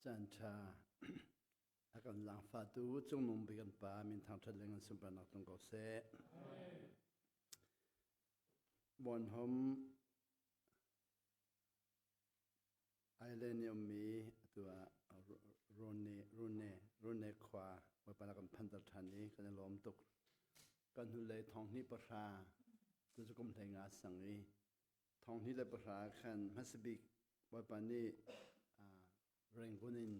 Caan ṭha a kan zaangfahtu Cungnung bik kan Pa min thangṭhat le ngan sunparnak tlung ko seh. Bornholm Island i ummi atu ah Rune Rune Rune khua Bawipa na kan phanter ṭhan i kan i lawm tuk. Kan hnulei thonghnih pahra tucu kum hlei nga sang i thonghnih le pahra khan hmasabik Bawipa nih Rangoon in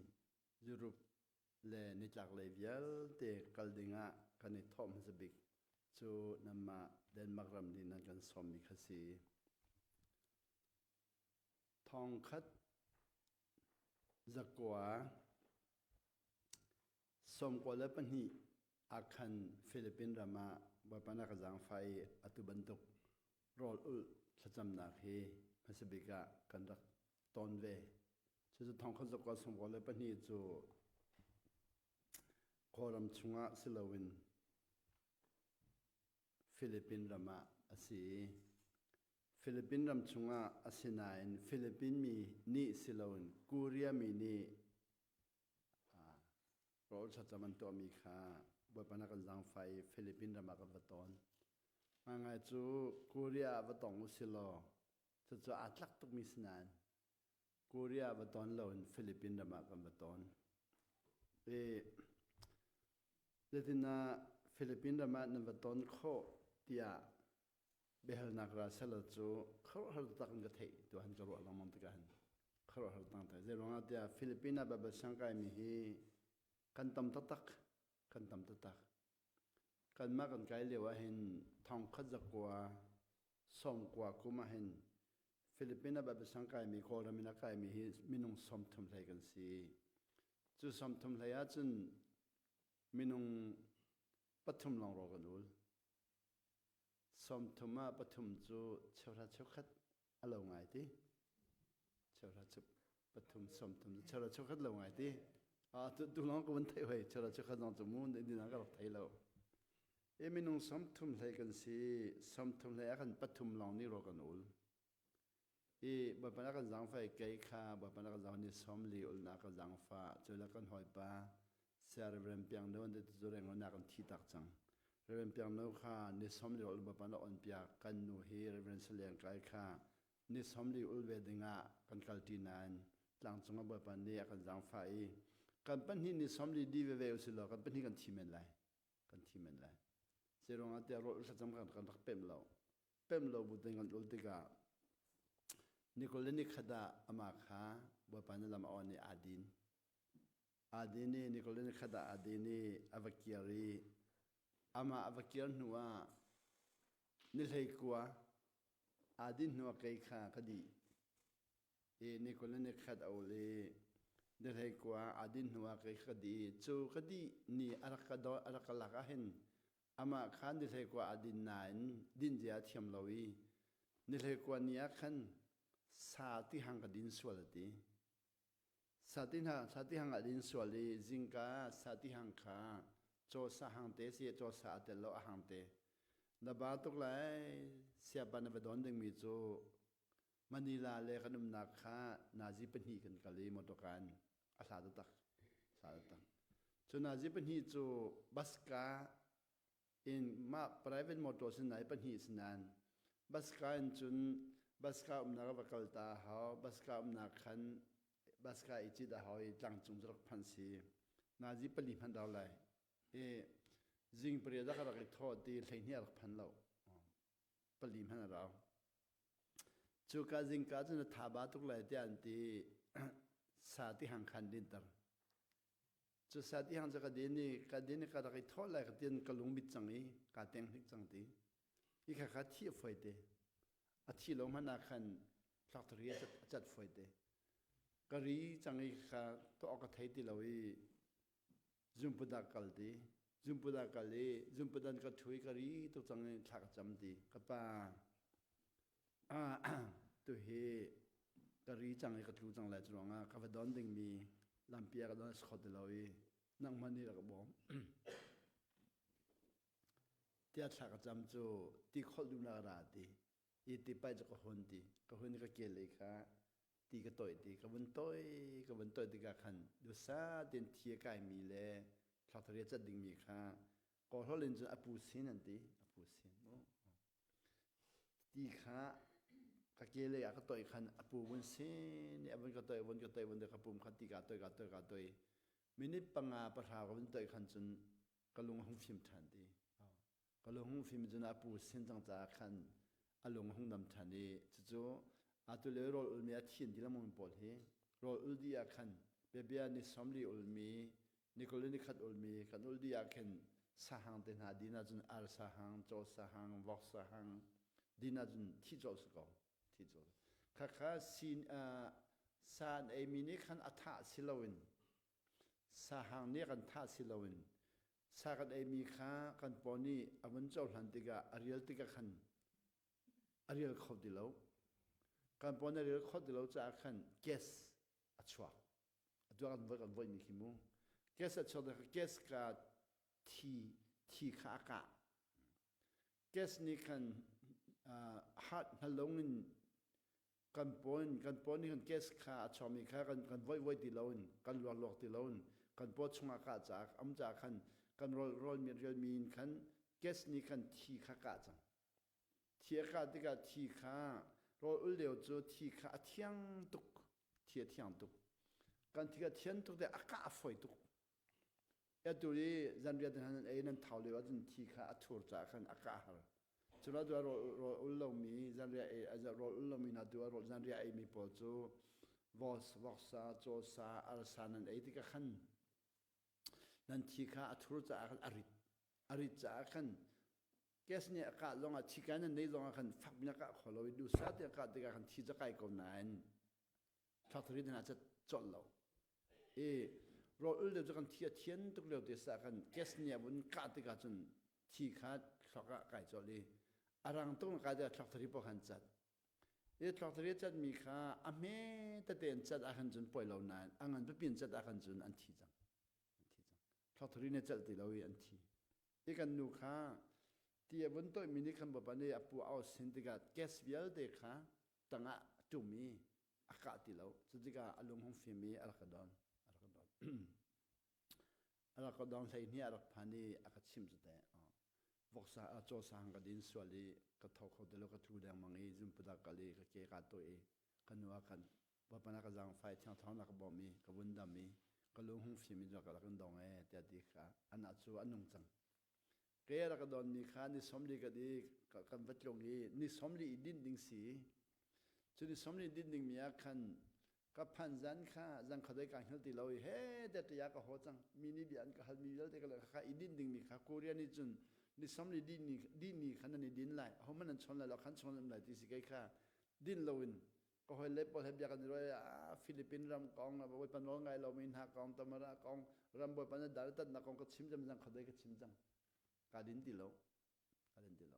Europe le nitlaklei vialte kal dingah kan i thawh hmasa bik cu nanmah Denmark ram nih nan kan sawmmi kha si. Thongkhat zakua 92 ah khan Philippine ram ah Bawipa na ka zaangfah i atu bantuk rawl ulh thlacamnak hi hmasa bik ah kan rak ton ve. Cucu thongkhat zakua 92 cu Kawlram chungah si loin Philippine ram ah a si i Philippine ram chungah a si nain Philippine mi nih si loin Korea mi nih rawl thlacam an tuahmi kha Bawipa na kan zaangfah i Philippine ram ah kan va tawn. Ngaingai cu Korea ah va tong u si law cucu aa tlak tukmi si nain Korea ah va tawn loin Philippine ram ah kan va tawn. I zeitinah Philippine ram ah nan va tawn khawh tiah biahalnak ra selaw cu khuaruahhar taktak in ka theih tu han ka ruah lengmang tikah hin khuaruahhar taktak theih. Zeiruangah tiah Philippine ah Baibal siangkaimi hi kan tam taktak kan tam taktak. Kanmah kan kai lio ah hin thongkhat zakua sawmkua kum ah hin Philippine ah Baibal siangkaimi Kawlram in a kaimi hi minung 30 hlei kan si. Cu 30 hlei ahcun minung pathum lawng rawl kan ul. 30 ah pathum cu cheuhra cheukhat a lo ngai ti. Cheuhra cheu pathum 30 cu cheuhra cheukhat lo ngai ti. Ah tu tu lawng ka vun theih hoi cheuhra cheukhat zong cu mu din ah ka rak thei lo. E minung 30 hlei kan si 30 hlei ah kan pathum lawng nih rawl kan ul. I Bawipa na kan zaangfah i kei kha Bawipa na kan zaangfah ni 40 ulnak ka zaangfah cu le kan hawipa Saya Reverend Piang No an ti cu Rangoon ah kan thi tak cang. Reverend Piang No kha ni 40 ul Bawipa na on piak kan nu hi Reverend Salian Kai kha ni 40 ul ve dingah kan kalṭi nain tlangcung ah Bawipa nih a kan zaangfah i kan pahnih ni 40 di veve usilaw kan pahnih kan thi men lai. Kan thi men lai. Zeiruangah tiah rawl thlacam kan kan rak pemh lo. Pemh lo bu tein kan ul tikah nikul le nikhat ah amah kha Bawipa nih lam a on i aa din. Aa din i nikul le nikhat ah aa din i a va kir i amah a va kir hnu ah ni hleikua aa din hnu ah kei kha ka dih. I nikul le nikhat a ul i ni hleikua aa din hnu ah kei kha ka dih i cu ka dih ni a rak ka daw a rak ka lak ah hin Amah kha ni hleikua a din nain din zia a thiam lo i ni hleikua ni ah khan sa tihang ka din sual a ti. Sa tihang, sa tihang a din sual i zingka sa tihang kha caw sa hang te si caw sa a tel lo a hang te. Na ba tuk lai siapa na va don dingmi cu Manila le kan umnak kha nazi pahnih kan kal i motorka in a hla taktak. Hla taktak. Cu nazi pahnih cu bus ka in mah private motor sin nai pahnih si nain bus ka in cun bus ka umnak va kal ta hau bus ka umnak khan bus ka i cit a hau i tlangcung cu rak phanh si nazi pali hmanh rau lai i zing pariat ah ka rak i thawh ti 12 a rak phan lo pali hmanh a rau Cuka zingka cun a thaba tuk lai tiah an ti i sa tihang kha an dinter. Cu sa tihang cu ka din i ka din i ka rak i thawh lai ka tin ka lung mit cang i kaa teng hnik cang ti. Hi kha kha thi a fawi te. A thi lo hmanh ah khan thlakthari a cat fawi te. Ka ri cang i kha tuah ka thei ti lo i Zumpudah kal ti. Zumpudah kal i zumpudan ka ṭhu i ka ri tuk cang i thla ka cam ti. Ka pa, ah, tuhi ka ri cang i ka tlu cang lai cu ruangah ka va don dingmi lampi ah ka don a si kho ti lo i nangmah nih rak ka bawm. Tiah thla ka cam cu ti kholh duhnak a ra ti. I ti pai cu ka hun ti. Ka hun i ka ke lei kha. Ti ka toih ti ka vun toi ka vun toi tikah khan dusa tein thi a kaimi le thlakthari a cat dingmi kha kawlholh in cun a pu sin an ti a pu sin mu ti kha ka ke lei ah ka toih khan a pu vun sin i a vun ka toih vun ka toih vun ka pum kha ti ka toi ka toi ka toi minute panga pahra ka vun toih khan cun ka lung a hung fim ṭhan ti Ka lung hung fim cun a pu sin cang caah khan a lung a hung dam ṭhan i cucu atu lio i rawl ulmi a thin ti lengmang pawl hi rawl ul dih ah khan biabia ni 40 ulmi ni 20 le ni khat ulmi kan ul dih ah khin sahang te hna din ahcun ar sahang, caw sahang, vok sahang din ahcun thih colh si ko thih colh. Khakha sin sa an eimi nih khan a thah si loin sahang nih kan thah si loin Sa kan eimi kha kan paw nih a vun cohlan tikah a rial tikah khan a rial kho ti lo. Kan paw nih a rial khawh ti lo caah khan gas a chuak. Atu ah kan voi kan voihmi khi mu. Gas a chuak tikah gas ka thi thi kha a kah. Gas nih khan uh, heart hnalung in kan paw in kan paw nih kan gas kha a chuakmi kha kan kan voih voih ti loin kan luak luak ti loin kan paw chungah kah caah um caah khan kan rawl rawl mi rialmi in khan gas nih khan thi kha kah cang thi a kah tikah thi kha rawl ul lio cu thi kha a thiang tuk thi a thiang tuk kan thi a thian tuk te a kah a fawi tuk Atu i zanriat nan nan ei nan thau lio ahcun thi kha a thur caah khan a kah har. Cun atu ah rawl ul lomi zanriah ei rawl ul lomi hna tu ah rawl zanriah eimi pawl cu vos, voksa, cawsa, arsa nan ei tikah khan nan thi kha a thur caah khan a rit. A rit caah khan gas nih a kah zongah thi kai nan nei zongah khan fak in a kah kho lo i duhsah te a kah tikah khan thi cu kai ko nain factory hna cu colh lo i rawl ul lio cu kan thi a thian tuk lio te sa kan gas nih a vun kah tikah cun thi kha thluak ah kai colh i a rang tuk na kai tikah thluak thari pawl khan cat i thluak thari a catmi kha a hme tete in cat ah khan cun poi lo nain a ngan pipi in cat ah khan cun an thi cang an thi cang thluak thari nih celh ti lo i an thi i kan nu kha ti a vun toihmi nih khan bawipa nih a pu au sin tikah gas vialte kha tangah a ṭum i a kah ti lo. Cutikah a lung hung fim i a rak ka don. A rak ka don. a rak ka don 12 a rak phan i a ka chimh cu teh. Voksa cawsa hang ka din sual i ka tho kho ti lo ka tlu dengmang i zumpuda kal i ka ke ka tuah i ka nu a kan Bawipa na ka zaangfai thiang thawng na ka bawmh i ka vun dam i ka lung hung fim i ka rak in dong ee tiah ti kha anah cu a nung cang. Ke rak ka donmi kha ni 40 ka di kan va tlung i ni 40 i dinh ding si. Cu ni 40 dinh dingmi ah khan ka phan zan kha zan khodei ka hngilh ti lo i he te te ka haw cang. Mi nih bia an ka halmi vialte ka le kha i dinh dingmi kha Korea nih cun ni 40 dinh ni dinh ni kha nan i din lai. Ahohmanh nan chawn lai lo khan chawn lai ti si kei kha din loin ka hawile pawl he bia kan i ruah ah Philippine ram kong Bawipa nawl ngai lomi hna kong Tamara kong ram Bawipa na dal tatnak kong ka chim cang zang khodei ka chim cang ka din ti lo ka din ti lo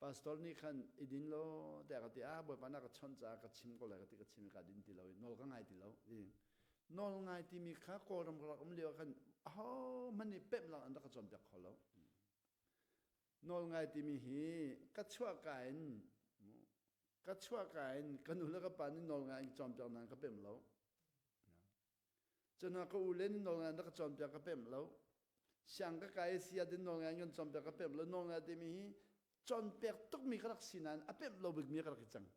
pastor nih khan i din lo tiah ka ti ah Bawipa na ka chawnh caah ka chim ko lai ka ti ka chim ka din ti lo i nawl ka ngai ti lo i nawl ngai timi kha Kawlram ka rak um lio khan aho hmanh nih pemh lang an rak ka cawnpiak kho lo nawl ngai timi hi ka chuahka in Ka chuahka in ka nu le ka pa nih nawl ngai in cawnpiak nan ka pem lo. Cun ka u le nih nawl ngai in ka cawnpiak ka pem lo. Siang ka kai si ah nawl ngai in kan cawnpiak ka pem lo. Nawl ngai timi hi cawnpiak tukmi ka rak si nain a pemh lo bikmi ka rak i cang.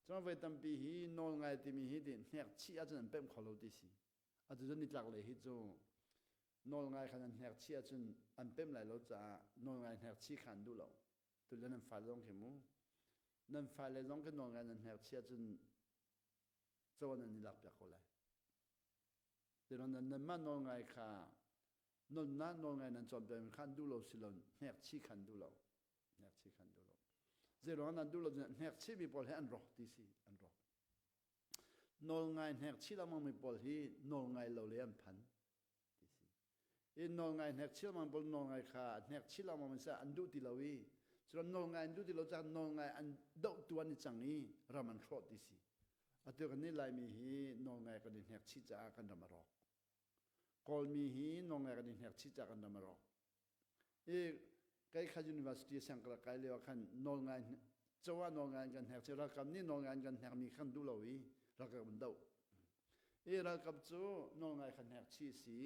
Cun voi tampi hi nawl ngai timi hi ti hnek chih ahcun an pemh kho lo ti si. Atu cun nitlak lei hi cu nawl ngai khan an hnek chih ahcun an pemh lai lo caah nawl ngai hnek chih kha an duh lo. Tule nan fale zong khi mu nan fale zong khi nawl ngai nan hngekchia cun caw nan i lakpiak ko lai. Tinon nan nanmah nawl ngai kha nonnak nawl ngai nan cawnpiakmi kha an duh lo si lo hnekchi kha an duh lo hnekchi kha an duh lo zeiruang nan duh lo hnekchi mi pawl hi an rawk ti si an rawk nawl ngai hnekchi lengmang mi pawl hi nawl ngai lo le an phan ti si. I nawlngai hnekchil mang pawl nawlngai kha hnekchil lengmang in seh an duh ti lo i cun nawlngai an duh ti lo caah nawlngai an doh tu an i cang i ram an hrawh ti si. Atu kan nih Laimi hi nawlngai kan i hnekchih caah kan ram a rawk. Kawlmi hi nawlngai kan i hnekchih caah kan ram a rawk. I kei kha university siangkala kai lio ah khan nawlngai Cozah nawl ngai an kan hnek chih, ralkap nih nawl ngai an kan hnekmi kha kan duh lo i ralkap an doh. I ralkap cu nawl ngai kha hnek chih si,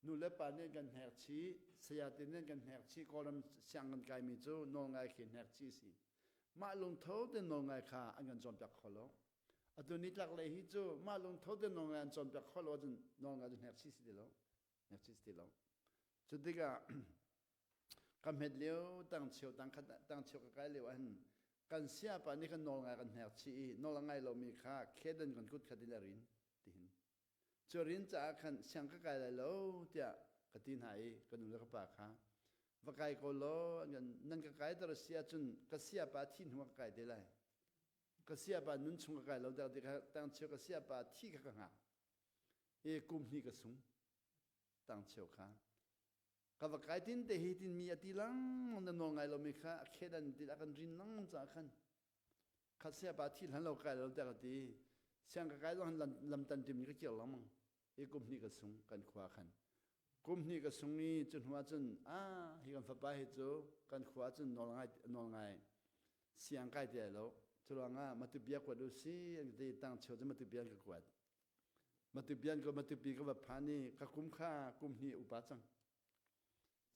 nu le pa nih an kan hnek chih, sayate nih an kan hnek chih, Kawlram siang kan kaimi cu nawl ngai khi hnek chih si. Mah lungtho te nawl ngai kha an kan cawnpiak kho lo. Atu nitlaklei hi cu mah lungtho te nawl ngai an cawnpiak kho lo ahcun nawl ngai cu hnek chih si ti lo. Hnek chih si ti lo. Cu tikah ka hmet lio tangcheu tangkhat tangcheu ka kai lio ahhin kan siapa nih kan nawl ngai kan hnek chih i nawl a ngai lomi kha khedan kan kut khat in a rin tihin cu rin caah khan siang ka kai lai lo tiah ka ti hna i ka nu le ka pa kha va kai ko law nan ka kai ter si ahcun ka siapa thi hnu ah ka kai te lai ka siapa nun chung ka kai lo tiah ti kha tangcheu ka siapa thi kha ka hngak i kum hnih ka sung tangcheu kha Ka va kai tin te hi tin mi a ti lengmang na nawl ngai lomi kha a khet an ti a kan rin lengmang caah khan khat sia pa thi hlan lo kai lo tiah ka ti. Siang ka kai zong lam, lam tan tim ka kir lengmang. I kum hnih ka sung kan khua khan. Kum hnih ka sung i cu hnu ah cun ah hi kan fapa hi cu kan khua cun nawl ngai nawl ngai siang kai ti ai lo. Cu ruangah Matubia kuat u si an ti tang cheu cu Matubia an ka kuat. Matupian ka Matupi ka va phan i ka kum kha kum hnih upa cang.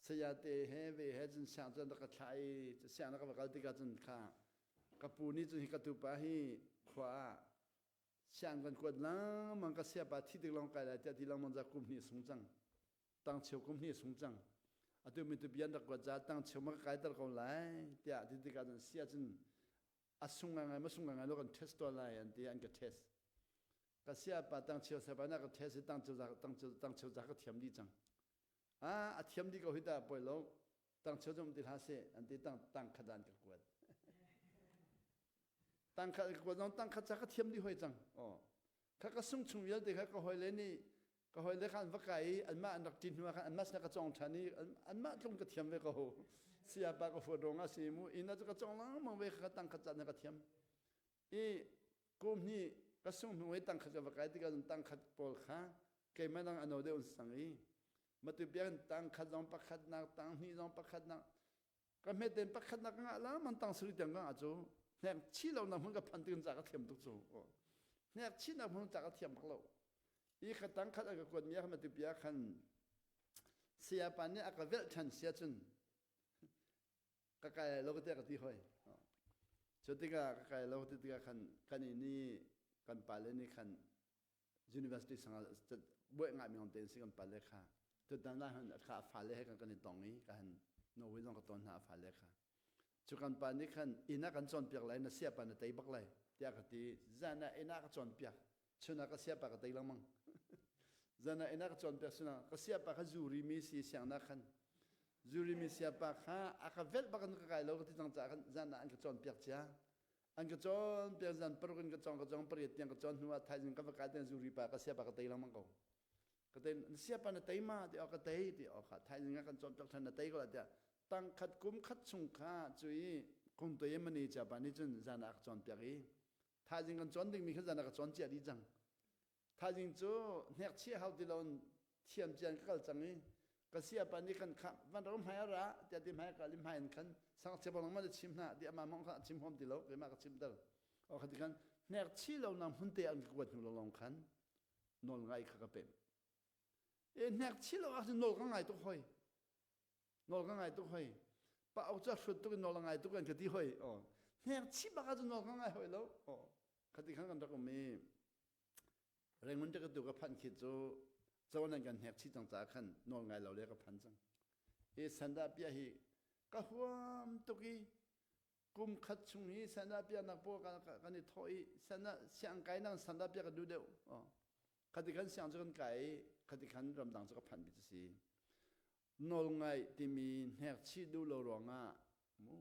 Saya te he ve he cun siang cun rak ka thlah i siang ka va kal tikah cun kha ka pu nih cun hi ka tupa hi khua ah siang kan kuat lengmang ka siapa thi tik lawng kai lai tiah ti lengmang za kum hnih sung cang. Tang cheu kum hnih sung cang. Atu mi tupian rak kuat za tang cheu ma ka kai ter ko lai tiah ti tikah cun sia cun a sung ngai ma sung ngai lo kan test tuah lai an ti an ka test ka siapa tang cheu siapa na ka test i tang cheu za tang cheu tang cheu za ka thiam dih cang a a thiam dih ko hi ta poi lo tang cheu zum ti hlah se an ti tang tang khat an ka kuat tang khat ka kuat zong tang khat ca ka thiam dih hoi cang oh kha ka sung chung vialte kha ka hoi le nih ka hoi le kha an va kai i anmah an rak ṭin hnu ah khan anmah sinah ka cawng ṭhan i anmah tlung ka thiam ve ko sayapa ka fuat ruangah si mu inn ah cu ka cawng lengmang ve kha tangkhat caan ka thiam i kum hnih ka sung hnu i tangkhat ka va kai tikah cun tangkhat pawl kha keimah dang ano deuh an sang i matu biakinn tangkhat zong pakhatnak tang hnih zong pakhatnak ka hmet ten pakhatnak ka ngah lengmang tang suri tiang ka ngah cu hnek chi lo nak hmun ka phan tikin ca ka thiam tuk cu hnek chi nak hmun ca ka thiam bak lo i ka tang khat a ka kuat mi a matu pia khan sayapa nih a ka velh ṭhan sia cun ka kai lo ka te ka ti hoi cu tikah ka kai lo ti tikah khan kan i ni kan pale nih khan university sangah buai ngai mi hong te si kan pale kha tutan la han kha fale he kan kan i tong i ka han Norway zong ka ton hna fale kha cu kan pa nih khan inn ah kan cawnpiak lai na siapa na tei bak lai tiah ka ti zan ah inn ah ka cawnpiak chun ah ka siapa ka tei lengmang zan ah inn ah ka cawnpiak chun ah ka siapa kha zuri mi si siangnak khan zuri mi siapa kha a ka velh bak in ka kai lo ka ti cang caah khan zan ah an ka cawnpiak cia an ka cawnpiak zan paruk in ka cawng ka cawng pariat tiang ka cawn hnu ah thaizing ka va kai tiang zuri pa ka siapa ka tei lengmang ko ka tei na siapa na tei ma ti awk ka tei ti awk kha thaizing ah kan cawnpiak ṭhan na tei ko la tiah tangkhat kum khat chung kha cu i kum toi mani cha pa nih cun zan ah ka cawnpiak i thaizing kan cawn dingmi kha zan ah ka cawn cia dih cang Thaizing cu hnekchia hau ti loin thiam cian ka kal cang i ka siapa nih khan kha van ro hmai ra tiah ti hmai kal i hmai in khan sangchia bang ma chim hna ti ama mong kha chim hom ti lo keimah ka chim ter o kha ti khan hnek chi lo na hmun te an ka kuat hnu lo long khan nawl ngai kha ka pem e hnek chi lo ah cun nawl ka ngai tuk hoi nawl ka ngai tuk hoi pa au cu hrut tuk in nawl a ngai tuk an ka ti hoi o hnek chi bak ah cun nawl ka ngai hoi lo o khati khan kan rak um i Rangoon te ka tu ka phanh khi cu cawn an kan hnek chih cang caah khan nawl ngai lo le ka phan cang. Hi sandah piah hi ka huam tuk i kum khat chung hi sandah piahnak pawl kan i thawh i sandah siang kai nang sandah piah ka duh deuh. Oh. Khati khan siang cu kan kai i khati khan ramdang cu ka phanh bi cu si. Nawl ngai timi hnek chih duh lo ruangah mu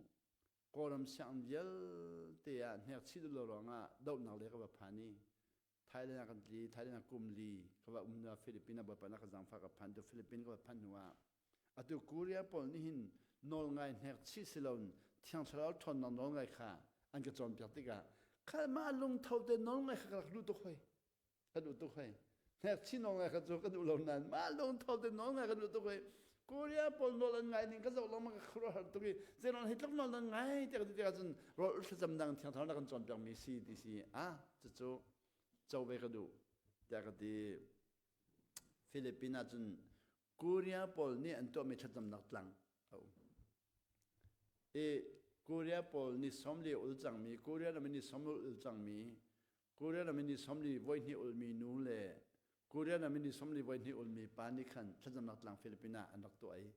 Kawlram sianginn vialte ah hnekchih duh lo ruangah dohnak le ka va phan i Thailand ah kan tli Thailand ah kum li ka va um hnu ah Philippines ah Bawipa na ka zaangfah ka phan tu Philippines ka va phanh hnu ah atu Korea pawl nih hin nawl ngai hnekchih si loin Thiang Thlarau ṭhawnnak nawl ngai kha an ka cawnpiak tikah kha mah lungtho te nawl ngai kha ka rak duh tuk hoi ka duh tuk hoi hnekchih nawl ngai kha cu ka duh lo nain mah lungtho te nawl ngai ka duh tuk hoi. Korea pawl nawl an ngai ning ka zoh lengmang ka khuaruahhar tuk i zeiruang hi tluk nawl nan ngai tiah ka ti tikah cun rawl thlacam dang thiang thlarau na kan cawnpiak mi si ti si ah cucu co ve ka duh tiah ka ti. Philippines ah cun Korea pawl nih an tuahmi thlacamnak tlang a um. I Korea pawl ni 40 ul cangmi, Korea ram i ni 40 ul cangmi, Korea ram i ni 40 voihnih ulmi nu le Korea ram i ni 40 voihnih ulmi pa nih khan thlacamnak tlang Philippines ah an rak tuah i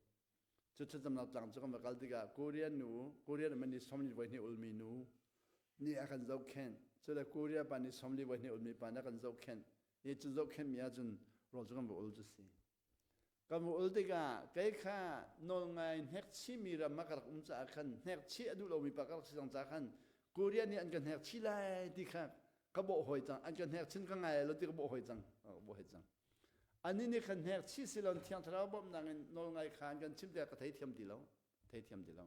cu thlacamnak tlang cu kan va kal tikah Korea nu, Korea ram i ni 40 voihnih ulmi nu nih a kan zohkhenh. Cu le Korea pa ni 40 voihnih ulmi pa nih a kan zohkhenh. I cu zohkhenhmi ahcun rawl cu kan va ul cu si. Kan va ul tikah kei kha nawlngai hnekchihmi ram ah ka rak um caah khan hnekchih a duh lomi pa ka rak si cang caah khan Korea nih an ka hnekchih lai ti kha ka bawh hoi cang. An ka hnekchin ka ngai lo ti ka bawh hoi cang. Ka bawh hoi cang. Annih nih khan hnekchih si lo Thiang Thlarau bawmhnak in nawlngai kha an kan chimh tikah ka theithiam ti lo. Theithiam ti lo.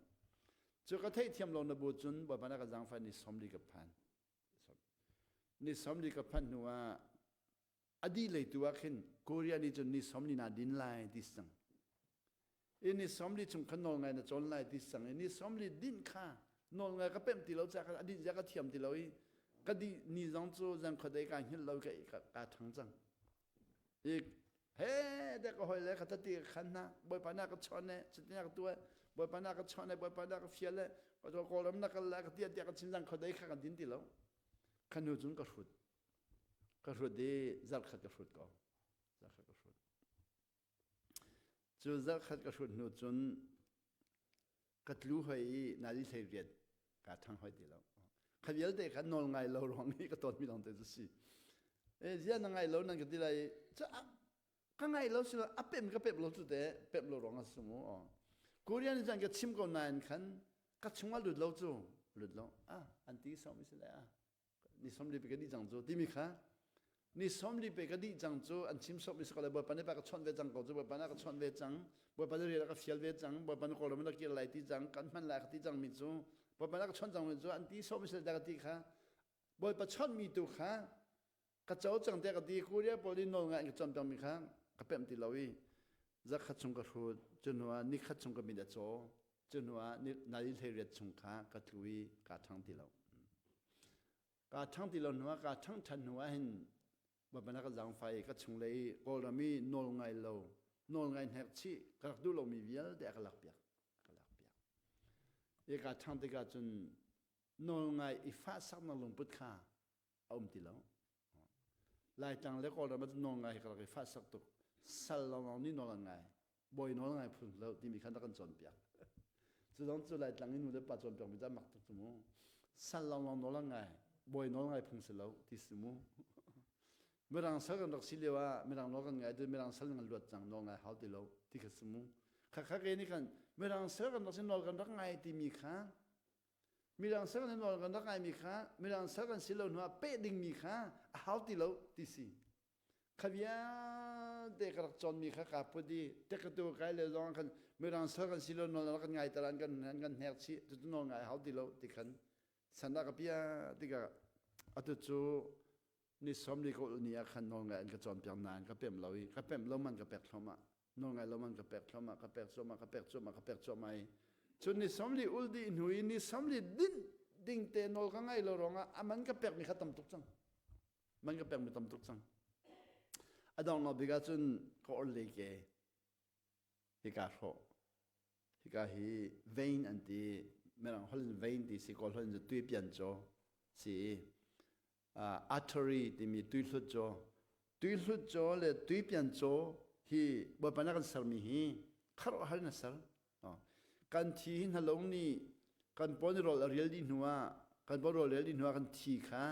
Cu ka theihthiam lo na bu cun Bawipa na ka zaangfah ni 40 ka phan. Ni 40 ka phanh hnu ah a dih lei tu ah khin Korea nih cun ni 40 na din lai ti si cang. I ni 40 chung kha nawl ngai na cawn lai ti si cang. I ni 40 dinh kha nawl ngai ka pemh ti lo ca khan a dinh zia ka thiam ti lo i ka dih ni zong cu zan khuadei ka hngilh lo ka ka ṭhang cang. I he de ka hoi le ka tati ka khan hna bawipa na ka chawn ne cutin ka tuah bawipa na ka chawn ne bawipa na ka fial le kawlram na kal la ka tia tiah ka chim zang khuadei kha kan din ti lo kha hnu cun ka hrut ka hrut i zarkhat ka hrut ko zarkhat ka hrut cu zarkhat ka hrut hnu cun ka tlu hoi i nali hlei riat ka ṭhang hoi ti lo kha vialte kha nawl ngai lo ruang i ka tawn mi lawng te cu si e zia na ngai lo nan ka ti lai cu ka ngai lo si lo a pem ka pem lo cu te pem lo ruang a si mu Korean chan ka chim ko nain khan ka chungah lut lo cu lut lo ah an ti som si le ah ni 40 pe ka dih cang cu timi kha ni 40 pe ka dih cang cu an chim sawm mi si ko le bawipa nih pa ka chawnh ve cang ko cu bawipa nih ka chawnh ve cang bawipa nih rian ka fial ve cang bawipa nih kawlram in kir lai ti cang kan hman lai ka ti cang mi cu bawipa nih ka chawnh cang mi cu an ti sawm mi si le ka ti kha bawipa chawnh mi tu kha ka co cang te ka ti Korea pawl i nawl ngai ka cawn peng mi kha ka pemh ti lo i zakhat chung ka hrut cu hnu ah nikhat chung ka mit a caw cu hnu ah nali hlei riat chung kha ka tlu i kaa ṭhang ti lo kaa ṭhang ti lo hnu ah kaa ṭhang ṭhan hnu ah hin Bawipa na ka zaangfah i ka chunglei i Kawlram i nawl ngai lo nawl ngai hnek chih ka rak duh lomi vialte a ka lakpiak a ka lakpiak i kaa ṭhang tikah cun nawl ngai i fahsaknak lungput kha a um ti lo Laitlang le Kawlram ah nawl ngai ka rak i fahsak tuk sal lawnglawng nih nawl an ngai bawi nawl ngai phun lo timi khan rak kan cawnpiak cu zong cu Laitlang i nu le pa cawnpiak mi cu mak tuk cu mu sal lawnglawng nawl an ngai bawi nawl ngai phung si lo ti si mu mirang sal kan rak si lio ah mirang nawl kan ngai tu mirang sal kan luat cang nawl ngai hau ti lo ti kha si mu kha kha ke nih khan mirang sal kan rak si nawl kan rak ngai timi kha Midang sal kan nawl kan rak ngaimi kha midang sal kan si lo hnu ah peh dingmi kha a hau ti lo ti si. Kha vialte ka rak cawnmi kha kaa put i tekatu kai le zong khan midang sal kan si lo nawl rak kan ngai tar an kan an kan hnek chih cucu nawl ngai hau ti lo ti khan san ah ka pia tikah atu cu ni 40 ko ni ah khan nawl ngai an ka cawnpiak nain ka pem lo i ka pem lo man ka pek thluahmah nawlngai lo man ka pek thluahmah ka pek cuahmah ka pek cuahmah ka pek cuahmah i cun ni 40 ul dih hnu i ni 40 dinh ding te nawl ka ngai lo ruangah a man ka pekmi kha tam tuk cang man ka pekmi tam tuk cang a dong bik ah cun ka or le ke hika hrawh hika hi vein an ti mirang holh in vein ti si kawl holh in tui pian chaw si artery timi tuihlut caw tuihlut caw le tuipian caw hi Bawipa na kan sermi hi khuaruahhar in a ser kan thi hi hnalong nih kan paw nih rawl a rial dih hnu ah kan paw rawl rial dih hnu ah kan thi kha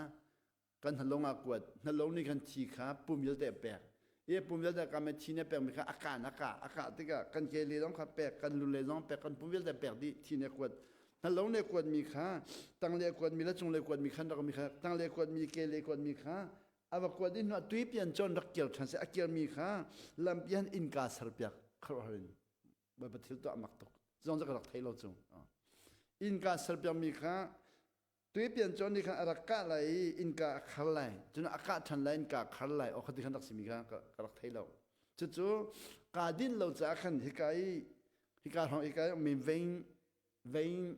kan hnalong ah kuat hnalong nih kan thi kha pum vialte a pek i pum vialte ka me thi ne pekmi kha a kaan a kah a kah tikah kan ke le zong kha pek kan lu le zong pek kan pum vialte pek dih thi ne kuat hnalong le kuatmi kha tang le kuatmi le cung le kuatmi khan rak mi kha tang le kuatmi ke le kuatmi kha a va kuat in hnuah tui pian con rak kir ṭhan si a kirmi kha lampi han innka serpiak khuaruahhar in Bawipa thil tuah mak tuk zong cu ka rak thei lo cu innka serpiakmi kha Tuipian cawn nih khan a rak kah lai i innka a khar lai. Cun a kah ṭhan lai, innka a khar lai. Aw khati khan rak simi kha ka rak thei lo. Cucu kaa din lo caah khan hika i. Hika hrawng hika mi vein vein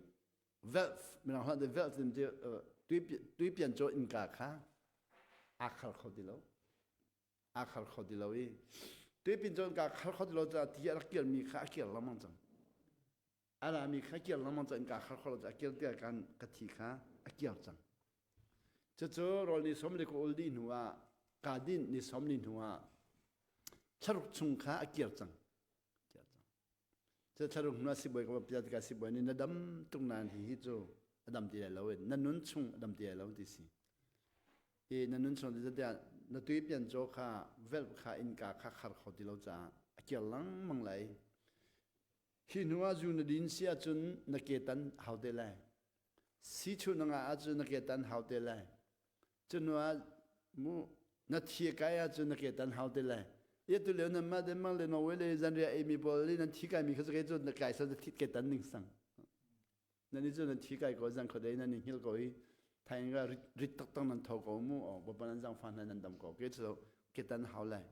valve mirang holh de valve tim ti tuipian caw innka kha aa khar kho ti lo. Aa khar kho ti lo i tuipian caw innka khar kho ti lo caah ti a rak kirmi kha a kir lengmang cang. A rami kha kir lengmang cang innka khar kho lo caah a kir tiah kan ka thi kha a kir cang. Cucu rawl ni som le ka ul dih hnu ah kaa dinh ni som ni hnu ah thlaruk chung kha a kir cang. Cu thlaruk hnu ah sibawi ka va pial tikah sibawi nih na dam tuk nain hihi cu a dam ti lai lo na nun chung a dam ti lai lo ti si. I na nun chung ti tiah na tui pian caw kha velh kha innka kha khar kho ti lo caah a kir lengmang lai. Hi hnu ah zu na din si ahcun na ke tan hau te lai. Si chu na ngah ahcun na ke tan hau te lai. Cu hnu ah mu na thi kai ahcun na ke tan hau te lai. Ia tu lio nan mah Denmark le Norway le zanriah ei mi pawl i nan thi kai mi kha cu cu na kai sal thit ke tan ning sang. Nan i cu nan thi kai ko zan khodei nan i hngil ko i thaing ga rit taktak nan tho ko mu o bapa nan zang fa hna nan dam ko ke cu ke tan hau lai.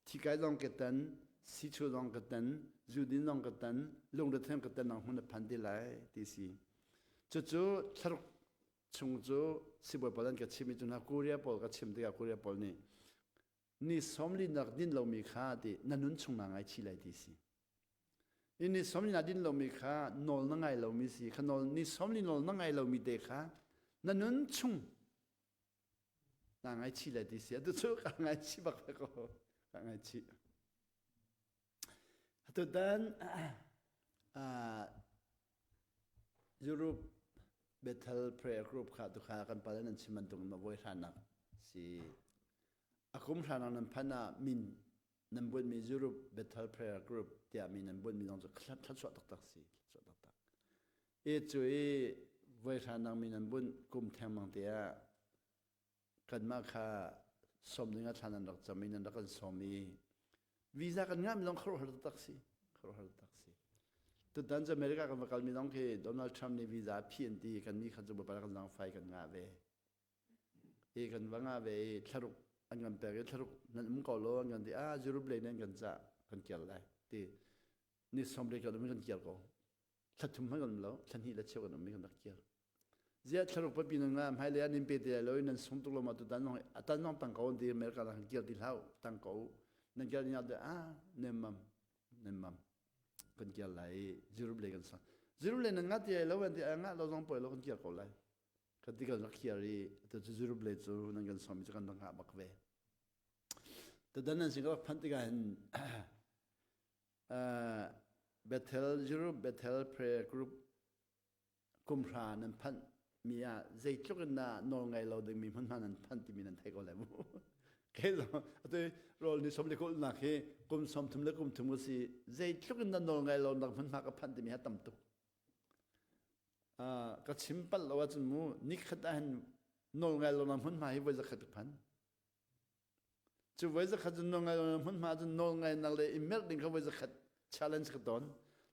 Thi kai zong ke tan si chu zong ke tan zu din zong ke tan lungre them ke tan nang hmun na phan ti lai ti si. Cucu thlaruk chung cu sibawi pawl an ka chim i cu hna Korea pawl ka chim tikah Korea pawl nih ni sawmli nak din lomi kha ti na nun chung na ngaichih lai ti si. I ni sawmli na din lomi kha nawl na ngai lomi si kha nawl ni sawmli nawl na ngai lomi te kha na nun chung na ngaichih lai ti si. Atu cu ka ngaichih bak ve ko. Ka ngaichih. Atutan uh, Europe Bethel Prayer Group kha tukha kan pale nan chim bantuk na voi hranak si. A kum hranak nan phan ah min nan buatmi Europe Bethel Prayer Group tiah mi nan buatmi zong cu thluachuah taktak si. Thluachuah taktak. I cu i voi hranak mi nan bunh kum thengmang te ah kanmah kha sawm ding ah thla nan rak cam i nan rak kan sawm i visa kan ngah mi zong khuaruahhar taktak si khuaruahhar taktak si tutan cu America kan va kal mi zong khi Donald Trump nih visa a phi an ti kan mi kha cu bapak kan zang fai kan ngah ve i kan va ngah ve i thlaruk an kan pek i thlaruk nan um ko lo an kan ti ah Europe lei nan kan cah kan kir lai ti ni som le kan um kan kir ko thla thum hmanh kan um lo thla hnih le cheu kan um i kan rak kir ziah thlaruk papi nan nga hmailei ah nin pe te lai lo i nan sung tuk lo ma tu tan zong atan zong tang ko an ti America la kan kir ti hlah tang ko nan kir ni ah ah nem mam nem mam kan kir lai i Europe lei kan sa Europe lei nan nga ti lai lo an ti nga lo zong poi lo kan kir ko lai kan ti kan rak kir i atu cu Europe lei cu nan kan som i cu kan rak ngah bak ve tutan nan sin ka rak phanh tikah hin Bethel Europe Bethel Prayer Group kumhra nan phanh mi ah zeitluk in dah nawl ngai lo dingmi hmunhma nan phanh timi nan thei ko lai mu. Kei zong atu rawl ni som le kul nak hi kum som thum le kum thum ka si zeitluk in dah nawl ngai lo nak hmunhma ka phanh timi ha tam tuk. Ka chim palh lo ahcun mu nikhat ah hin nawl ngai lo nak hmunhma hi voi zakhat ka phan. Cu voi zakhat cun nawl ngai hmunhma cun nawl ngainak le i merh ding kha voi zakhat challenge ka ton.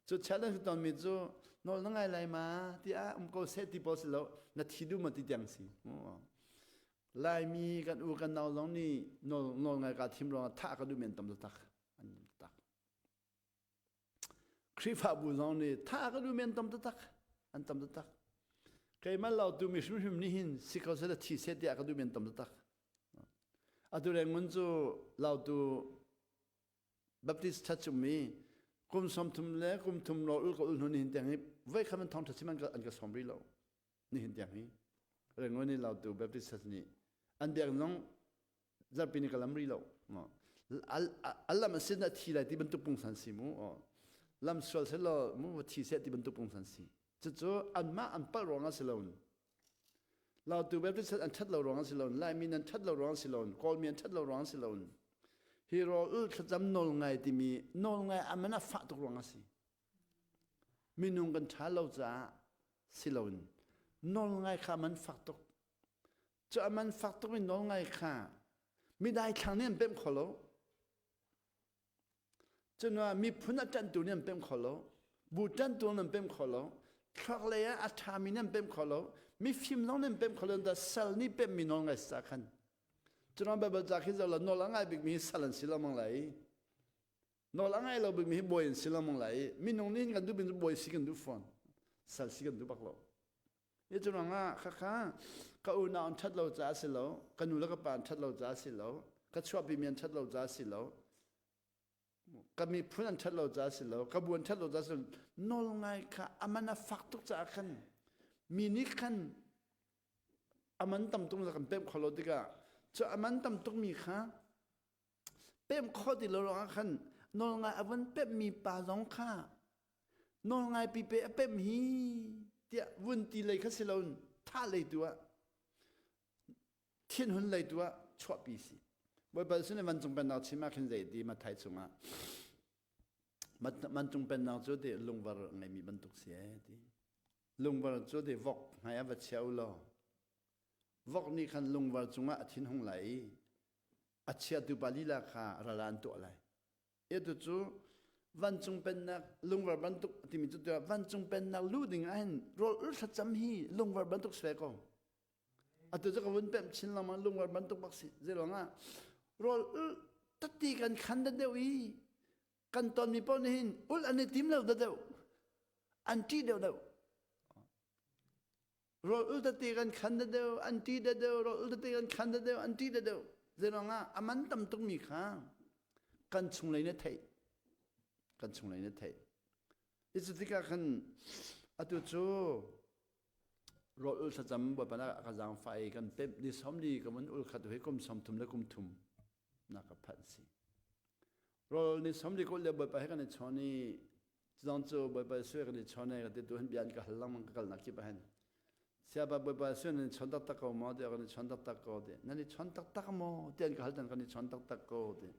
Cu challenge ka tonmi cu nawl na ngai lai ma tiah um ko seh ti pawl si lo na thi duh ma ti tiang si. Laimi kan u kan nau zong nih nawl nawl ngai ka thim ruangah thah ka duh men tam tak an tak. Khrihfabu zong nih tha ka duh men tam taktak an tam taktak. Keimah lautu mi hrimhrim nih hin si ko seh thi seh tiah ka duh men tam taktak. Atu Rangoon cu lautu Baptist Church ummi kum 30 le kum thum lo ul ka ul hnu nihin tiang hi voi khat man thawng ṭha chim an ka an ka sawm rih lo nihin tiang hi Rangoon i lautu Baptist Church nih an biakinn zong zarhpi ni ka lam rih lo a lam a sin a thi lai ti bantuk pungsan si mu lam sual seh law mu thi seh ti bantuk pungsan si cucu anmah an palh ruangah si loin Lautu Baptist an ṭhat lo ruangah si loin Laimi nan ṭhat lo ruangah si loin Kawlmi an ṭhat lo ruangah si loin hi rawl ul thlacam nawl ngai timi nawl ngai aman a fah tuk ruangah si minung kan ṭha lo caah si loin nawl ngai kha man fak tuk Cu a man fak tuk in nawl ngai kha midai thlang nih an pemh kho lo. Cun miphun a ṭanhtu nih an pemh kho lo. Bu ṭanhtu nih an pemh kho lo. Thluak lei ah a ṭhami nih an pemh kho lo. Mifim zong nih an pemh kho lo. Da sal nih pemhmi nawl ngai sa khan. Cun Baibal ca khi zoh la nawl a ngai bikmi hi sal an si lo mang lai. Nawl a ngai lo bikmi hi bawi an si lengmang lai i minung nih kan duh bik cu bawi si kan duh fawn. Sal si kan duh bak lo. Hi cu ruangah khakha ka unau an ṭhat lo caah si lo, ka nu le ka pa an ṭhat lo caah si lo, ka chuahpimi an ṭhat lo caah si lo, ka miphun an ṭhat lo caah si lo, ka bu an ṭhat lo caah si lo, nawl ngai kha a man a fak tuk caah khan mi nih khan a man tam tuk kan pemh kho lo tikah cu a man tam tukmi kha pemh khawh ti lo ruangah khan nawlngai a vun pemhmi pa zong kha nawlngai pipe a pemh hi tiah vun ti lei kha si loin thah lei tu ah thinhun lei tu ah chuahpi si. Bawipa sin vancung pennak chim ah khin zei ti Matthai chungah vancung pennak cu ti lungvar ngeimi bantuk si ee ti lungvar cu ti vok hmai ah va chia u law Vok nih khan lungvar cungah a thinhung lai i a chiatu pa lila kha ral ah an tuah lai. Atu cu vancung pennak lungvar bantuk timi cu tiah vancung pennak luh ding ah hin rawl ul thlacam hi lungvar bantuk si ve ko. Atu cu ka vun pemh chin lengmang lungvar bantuk bak si. Zeiruang ah rawl ul tati kan khan da deuh i kan tonmi paoh nih hin ul an i tim lo da deuh. An ṭih deuh deuh. Rawl ul tete kan khan da deuh, an ti da deuh, rawl ul tete kan khan da deuh, an ti da deuh. Zeiruang ah a man tam tukmi kha kan chunglei na theih. Kan chunglei na theih. I cu tikah khan atu cu rawl ul thlacam Bawipa nak ka zaangfah i kan pemh ni 40 ka mun ul khat hi kum 30 le kum thum nak ka phanh si. Rawl ni 40 kul le Bawipa he kan i chawn i Zong cu Bawipa sui kan i chawn ka ti tu hin bia an ka hal lengmang ka kalnak kip ah hin. Siapa Bawipa sui nan i chawn taktak ko maw tiah kan i chawn taktak ko ti. Nan i chawn taktak maw ti an ka hal tan kan i chawn taktak ko ti.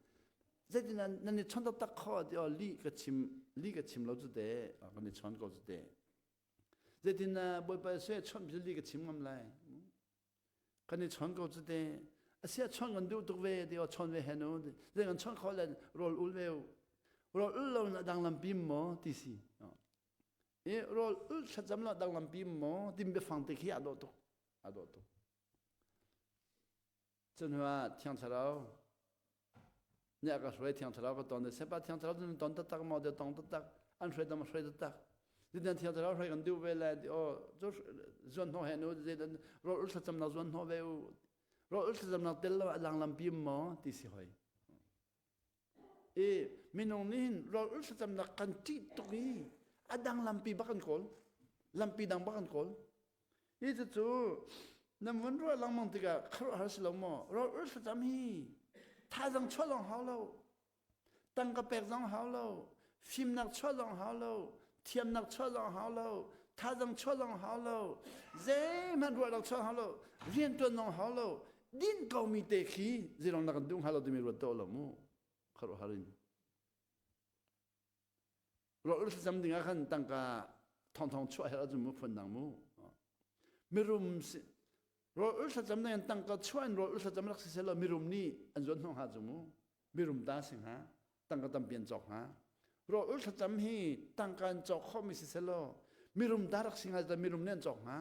Zeitin nan i chawn taktak kho ti oh li ka chim li ka chim lo cu te kan i chawn ko cu te. Zeitin Bawipa sui chawnh li ka chim ngam lai. Kan i chawn ko cu te. Asia chawn kan duh tuk ve ti aw chawn ve hen u. Zei kan chawn kho le rawl ul ve u. Rawl ul lo na dang lampi maw ti si. I rawl ul thlacam lo dang lampi maw tim biafang te khi a dawh tuk. A dawh tuk. Cun hnu ah Thiang Thlarau nih a ka hruai Thiang Thlarau ka ton sepa Thiang Thlarau cu ton taktak maw de tong taktak an hruai dam hruai taktak Zidan Thiang Thlarau hruai kan duh ve le ti aw cu zuan hnawh he nu zeidan rawl ul thlacamnak zuan hnawh ve u rawl ul thlacamnak tel lo a lang lampi maw ti si hoi i minung nih hin rawl ul thlacamnak kan ṭih tuk i a dang lampi bak kan kawl lampi dang bak kan kawl Hi cucu nan vun ruah lengmang tikah khuaruahhar si lo maw? Rawl ul thlacam hi thazang chuah zong hau lo, tangka pek zong hau lo, fimnak chuah zong hau lo, thiamnak chuah zong hau lo, thazang chuah zong hau lo, zeihmanh ruahnak chuah hau lo, rianṭuan zong hau lo, din komi te khi zeilong na kan duh hnga lo timi ruat tuah lo mu. Khuaruahhar in. Rawl thlacam ding ah khan tangka thongthong chuah herh ahcun mu phun dang mu. Mirum si rawl thlacam ding in tangka chuah in rawl thlacam rak si selaw mirum nih an zuan hnawh hnga cu mu. Mirum ta si hnga. Tangka tampi an cawk hnga. Rawl thlacam hi tangka an cawk khawhmi si selaw mirum ta rak si hnga ta mirum nih an cawk hnga.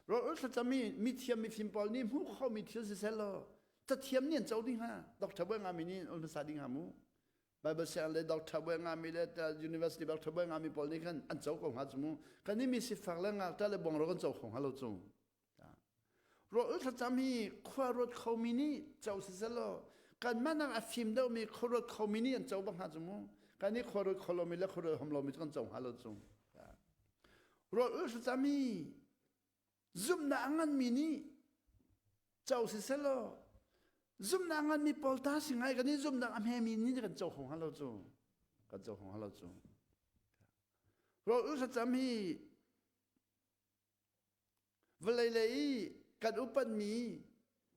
Rawl thlacam i mithiam mifim pawl nih hmuh khomi thil si selaw cathiam nih an co ding hnga doctor buai ngami nih an hmasa ding hnga mu Bible siang le doctor buai ngami le university doctor buai ngami pawl nih khan an co ko hnga cu mu kan nih mi sifak le ngakṭah le buangro kan co kho hnga lo cu rawl thlacam hi khua ruat khomi nih co si selaw kanmah nak a fim deuhmi khua ruat khomi nih an co bak hnga cu mu kan nih khua ruat kho lomi le khua ruat hom lomi cu kan co hnga lo cu Rawl ul thlacam hi zumhnak a nganmi nih co si selaw zumhnak a nganmi pawl ta si ngai kan i zumhnak a hmemi nih kan co kho hnga lo cu kan co kho hnga lo cu rawl ul thlacam hi vawlei lei i kan upatmi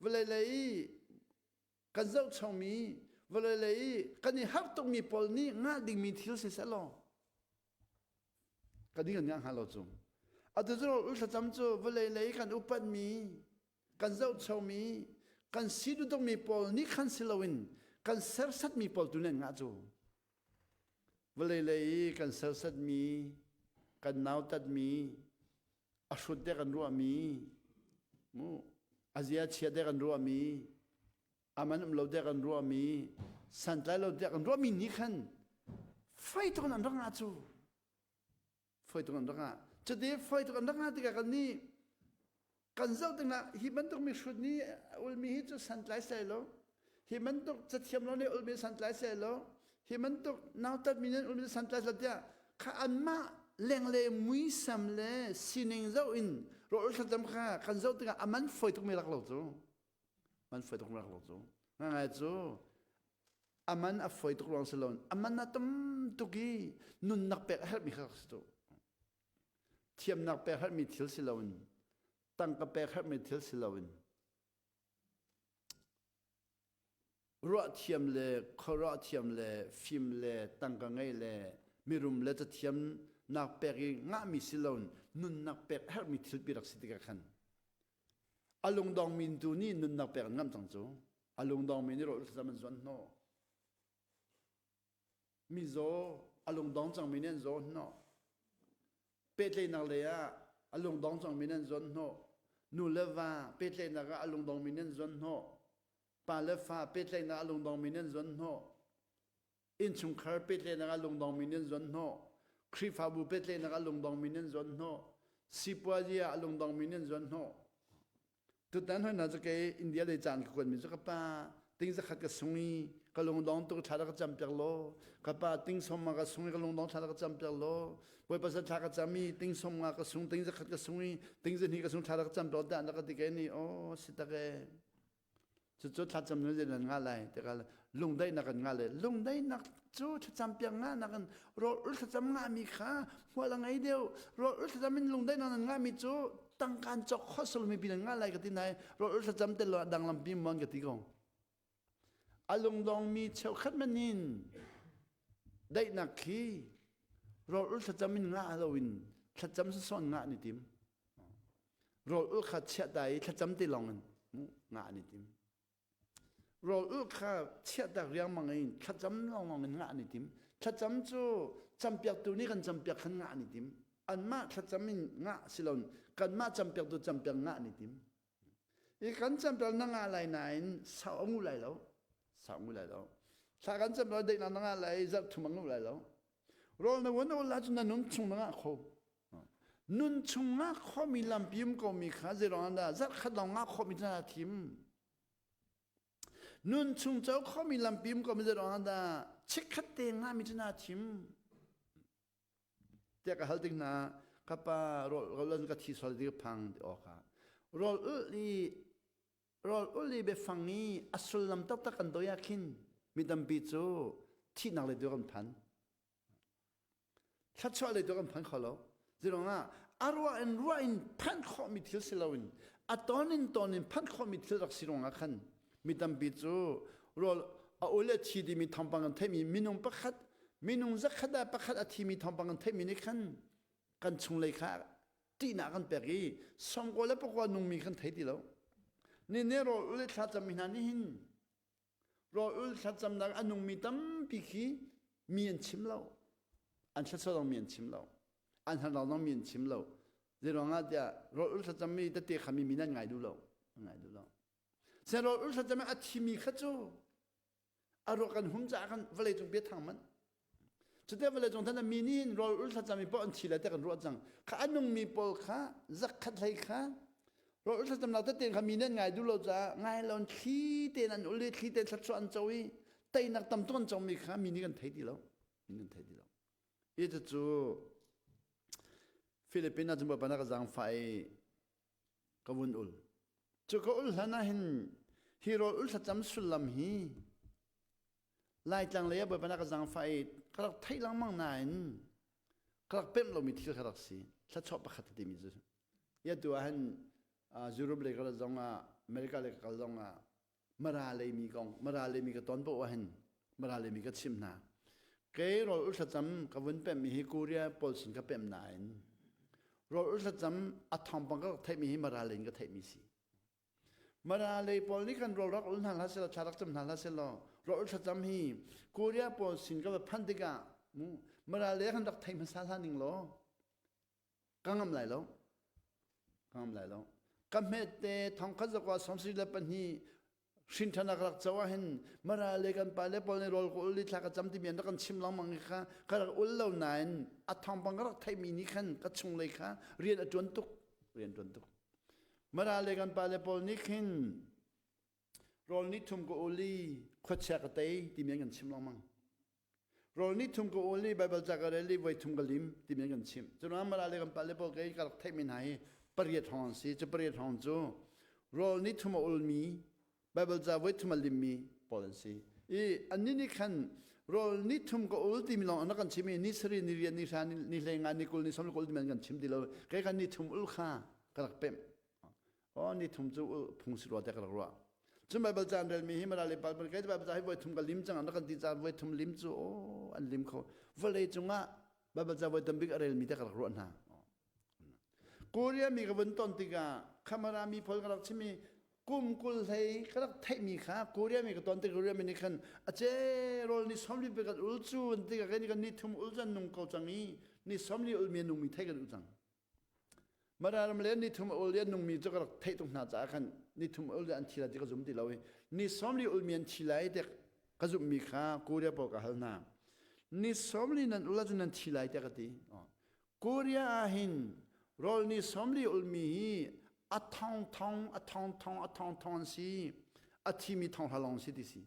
vawlei lei i kan zohchongmi vawlei lei i kan i harh tukmi pawl nih ngah dingmi thil si selaw kan ding kan ngah hnga lo cu atu cu thlacam cu vawlei lei kan upatmi kan zohchomi kan si duhtukmi pawl nih khan si loin kan sersatmi pawl tu nih an ngah cu vawlei lei i kan sersatmi kan nautatmi a hrut dek an ruahmi mu a zia chia dek an ruahmi a man um lo dek an ruahmi. Santlai lo tiah kan ruahmi nih khan fei tuk in an rak ngah cu. Fei tuk an rak ngah. Cuti fei tuk an rak ngah tikah kan nih kan zoh tikah hi bantuk mihrut nih ulmi hi cu santlai sai lo. Hi bantuk cathiam lo nih ulmi santlai sai lo. Hi bantuk nautatmi nih ulmi santlai sai tiah kha anmah lengle muisam le sining zoh in rawl thlacam kha kan zoh tikah a man fawi tukmi rak lo cu. Man fawi tuk rak lo cu. Ngai cu a man a fawi tuk ruang si lo a man a tam tuk i nunnak pek a herhmi kha si tu. Thiamnak pek herhmi thil si loin tangka pek herhmi thil si loin ruah thiam le khuaruah thiam le fim le tangka ngei le mirum le cathiam nak pek i ngahmi si loin nunnak pek herhmi thil pi rak si tikah khan a lungdongmi tu nih nunnak pek an ngamh cang cu a lungdongmi nih rawl thlacam an zuan hnawh mizaw a lungdong cangmi nih an zaw hnawh pehtlaihnak lei ah a lungdong cangmi nih an zuan hnawh nu le va pehtlaihnak ah a lungdongmi nih an zuan hnawh pa le fa pehtlaihnak a lungdongmi nih an zuan hnawh innchungkhar pehtlaihnak ah lungdongmi nih an zuan hnawh Khrihfabu pehtlaihnak ah lungdongmi nih an zuan hnawh sipuazi ah lungdongmi nih an zuan hnawh tutan hoi hna cu kei India lei caan ka kuatmi cu ka pa ting zakhat ka sung i ka lungdong tuk thla ka cam piak law ka pa ting som ma ka sung i ka lungdong thla ka cam piak law Bawipa sa thla ka cam i ting som nga ka sung ting zakhat ka sung i ting zahnih ka sung thla ka cam piak dah na ka ti ke ni oh si tak e Cucu thlacam nu zei nan ngah lai tikah lungdaihnak kan ngah le lungdaihnak cu thlacam piak ngah nakin rawl ul thlacam ngahmi kha hmual a ngei deuh rawl ul thlacam in lungdaihnak nan ngahmi cu tangkaan cawk khawh salomi pi nan ngah lai ka ti nai rawl ul thlacam tel lo dang lampi mon ka ti ko a lungdongmi cheukhat manin daihnak khi rawl ul thlacam in ngah loin thlacam sawn ngah ni tim Rawl ul kha chiah ta i thlacam ti lawng in ngah an i tim. Rawl ul kha chiahtak riangmang in thlacam lawnglawng in ngah an i tim. Thlacam cu campiaktu nih kan campiak khan ngah an i tim. Anmah thlacam in ngah si loin kanmah campiaktu campiak ngah an i tim. I kan campiak na ngah lai nain sau a ngu lai lo. Sau ngu lai lo. Thla kan campiak daihnak na ngah lai zarh thum a ngu lai lo. Rawl na uan ul ahcun na nun chung na ngah kho. Nun chung ngah khawhmi lampi um komi kha zeiruang dah zarhkhat lawng ngah khawhmi cu na thim? Nun chung co khawhmi lampi um komi zeiruang dah chikkhat te ngahmi cu na thim? Tiah ka hal tik hna ka pa rawl rawl ka thi sual ti ka phang ti awk ah rawl ul i rawl ul i biafang i a sullam taktak kan doi ah khin mi tampi cu thihnak le tu kan phan. Thluachuah lei tu kan phan kho lo. Zeiruangah a ruah in ruah in phanh khawhmi thil si loin a ton in ton in phanh khawhmi thil rak si ruangah khan mi tampi cu rawl a ul a thi timi thawngpang kan theihmi minung pakhat minung zakhat ah pakhat a thimi thawngpang kan theihmi nih khan kan chunglei kha ṭihnak kan pek i sawmkaw le pakua nungmi kan thei ti lo. Ni ne rawl ul i thlacam mi hna nih hin Rawl ul thlacamnak a nungmi tampi khi mi an chim lo. An thluachuah mi an chim lo. An harnak zong mi an chim lo. Zeiruangah tiah rawl ul thlacammi tete kha mi min an ngai duh lo. An ngai duh lo. Sen rawl ul thlacam a thimi kha cu a ruak an hum caah khan vawlei cung bia thang manh. Cute vawlei cung than mi nih rawl ul thlacam mi paoh an thi lai te kan ruah cang. Kha a nungmi pawl kha zakkhat hlei kha rawl ul thlacamnak tete kha mi nih an ngai duh lo caah ngai lo thli tein an ul i thli tein thluachuah an co i teinak tam tuk an comi kha mi nih kan thei ti lo. Mi nih kan thei ti lo. Hi cu Philippines ah cun Bawipa na ka zaangfah i ka vun ul. Cu ka ul hlan ah hin hi rawl ul thlacam sullam hi Laitlang lei ah Bawipa na ka zaangfah i ka rak theih lengmang nain ka rak pemh lomi thil kha rak si. Thluachuah pakhat timi cu. Ya tu ah hin Europe lei ka rat zong ah America lei ka kal zong ah Mara lei mi kong Mara lei mi ka ton paoh ah hin Mara lei mi ka chim hna. Kei rawl ul thlacam ka vun pemh mi hi Korea pawl sin ka pemh nain rawl ul thlacam a thawngpang ka rak theihmi hi Mara lei in ka theihmi si. Mara lei pawl nih kan rawl rak ul hna hlah selaw thla rak cam hna hlah selaw rawl thlacam hi Korea pawl sin ka va phanh tikah mu Mara lei kan rak thei hmasa hlah ning law ka ngam lai lo ka ngam lai lo ka hmet te thongkhat zakwa 72. Hrinṭhanak rak co ah hin Mara le kan pa le pawl nih rawl ka ul i thla ka cam timi an rak kan chim lengmang i kha ka rak ul lo nain a thawngpang ka rak theihmi nih khan ka chunglei kha rian a ṭuan tuk rian ṭuan tuk. Mara le kan pa le pawl nih khin rawl ni thum ka ul i khuachia ka tei timi an kan chim lengmang. Rawl ni thum ka ul i Baibal ca ka rel i voi thum ka lim timi an kan chimh. Curuang Mara le kan pa le pawl kei ka rak theihmi hna hi pariat hrawng an si. Cu pariat hrawng cu rawl ni thum a ulmi Baibal ca voi thum a limmi pawl an si. I annih nih khan rawl ni thum ka ul timi lawng an rak kan chim i ni sarih, ni riat, ni hra, ni hlei nga, ni 20, ni 30 ka ul timi an kan chim ti lo. Kei khan ni thum ul kha ka rak pemh. Aw ni thum cu phung si rua te ka rak ruah. Cun Baibal ca an relmi hi Mara le Bible kai Baibal ca hi voi thum ka lim cang an rak kan ti caan voi thum lim cu aw an lim kho. Vawlei cungah Baibal ca voi tambik a relmi te ka rak ruah hna. Korea mi ka vun ton tikah khamara mi phol ka rak chimi kum 20 hlei ka rak theihmi kha Korea mi ka ton tik Korea mi nih khan a ce rawl ni 40 pe kan ul cu an ti ka kan ni thum ul can nung ko cang i ni 40 ul mi nung mi thei kan u cang. Mara ram le ni thum ul i an nungmi cu ka rak theih tuk hna caah khan ni thum ul an thi lai ti ka zum ti lo i ni 40 ulmi an thi lai ti ka zumhmi kha Korea pawl ka hal hna. Ni 40 nan ul ahcun nan thi lai tiah ka ti. Korea ah hin rawl ni 40 ulmi hi a thong thong a thong thong a thong thong an si. A thimi thong hra lawng si ti si.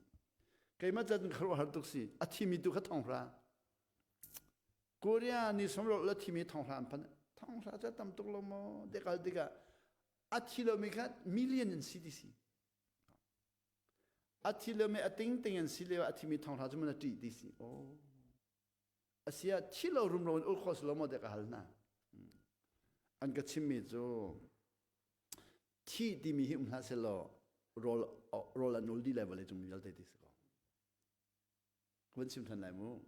Keimah cun ka ruah har tuk si. A thimi tu kha thong hra. Korea ni sawmro la thimi thonghra an phan thonghra cu tam tuk lo maw te kal tikah a thi lomi kha million in si ti si a thi lomi a ting ting in si lio a thimi thonghra cu mun a ṭih ti si oh asia thi lo rumro in ul kho si lo maw te ka hal hna an ka chimmi cu thi timi hi um hlah selaw rawl rawl an ul dih lai vawlei cung mi vialte ti si ko Ka van chim ṭhan lai mu.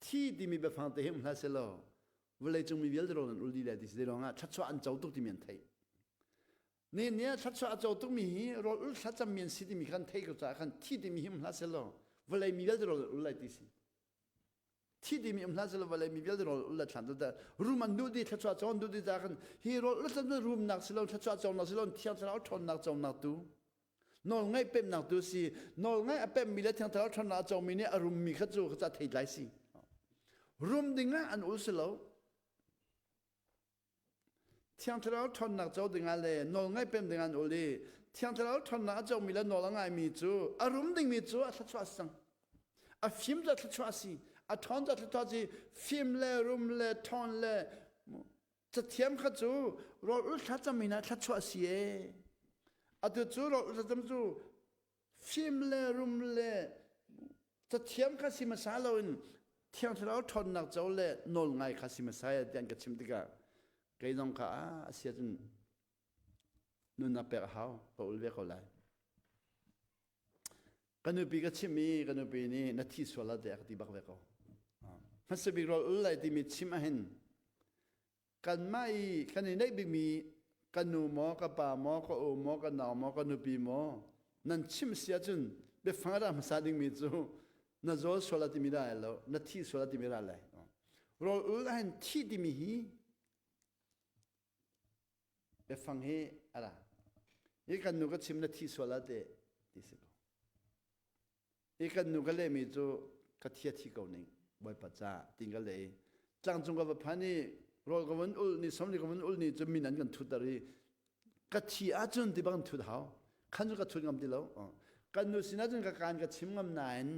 Thi timi biafang te hi um hlah selaw vawleicung mi vialte rawl an ul dih lai ti si ruangah thluachuah an co tuk timi an theih. Ni ni ah thluachuah a co tukmi hi rawl ul thlacammi an si timi kha an theih ko caah khan thi timi hi um hlah selaw vawlei mi vialte rawl an ul lai ti si. Thi timi um hlah selaw vawlei mi vialte rawl ul lai thlan tu rum an duh di thluachuah co an duh di caah khan hi rawl ul thlacam rumnak si lo thluachuah conak si lo thiang thlarau ṭhawnnak conak tu Nawlngaih pemnak tu si. Nawlngaih a pemmi le Thiang Thlarau ṭhawnnak a comi nih a rummi kha cu kha theitlai si. Rum ding ah an ul si lo. Thiang Thlarau ṭhawnnak co ding ah le nawlngaih pem ding ah an ul i Thiang Thlarau ṭhawnnak a comi le nawl a ngaimi cu a rum dingmi cu a thluachuah a si cang. A fim cu a thluachuah a si. A ṭhawn cu a thluachuah a si. Fim le rum le ṭhawn le Cathiam kha cu rawl ul thlacam in ah thluachuah a si ee. Atu cu rawl ul thlacam cu fim le rum le cathiam kha si hmasa loin Thiang Thlarau ṭhawnnak co le nawl ngai kha si hmasa ya ti an ka chim tikah kei zong kha a si ahcun nunnak pek a hau ka ul ve ko lai. Ka nupi ka chimh i ka nupi nih na thi sual ah tiah ka ti bak ve ko. Hmasa bik rawl ul lai timi chim ahhin kanmah i kan i neih bikmi ka nu maw ka pa maw ka u maw ka nau maw ka nupi maw nan chim si ahcun biafang a ra hmasa dingmi cu na zawl sual ah timi dah lo na thi sual ah timi ra lai. Rawl ul ahhin thi timi hi Biafang hi a ra. Hi kan nu ka chim na thi sual ah teh ti si ko. Hi kan nu ka lehmi cu ka thia thi ko ning Bawipa ca tin ka leh i tlangcung ka va phan i rawl ka vun ul ni somli ka vun ul ni cu min an kan thutter i ka thi ahcun ti bang thut hau khan cu ka thut ngam ti lo kan nu sinah cun ka kaan ka chim ngam nain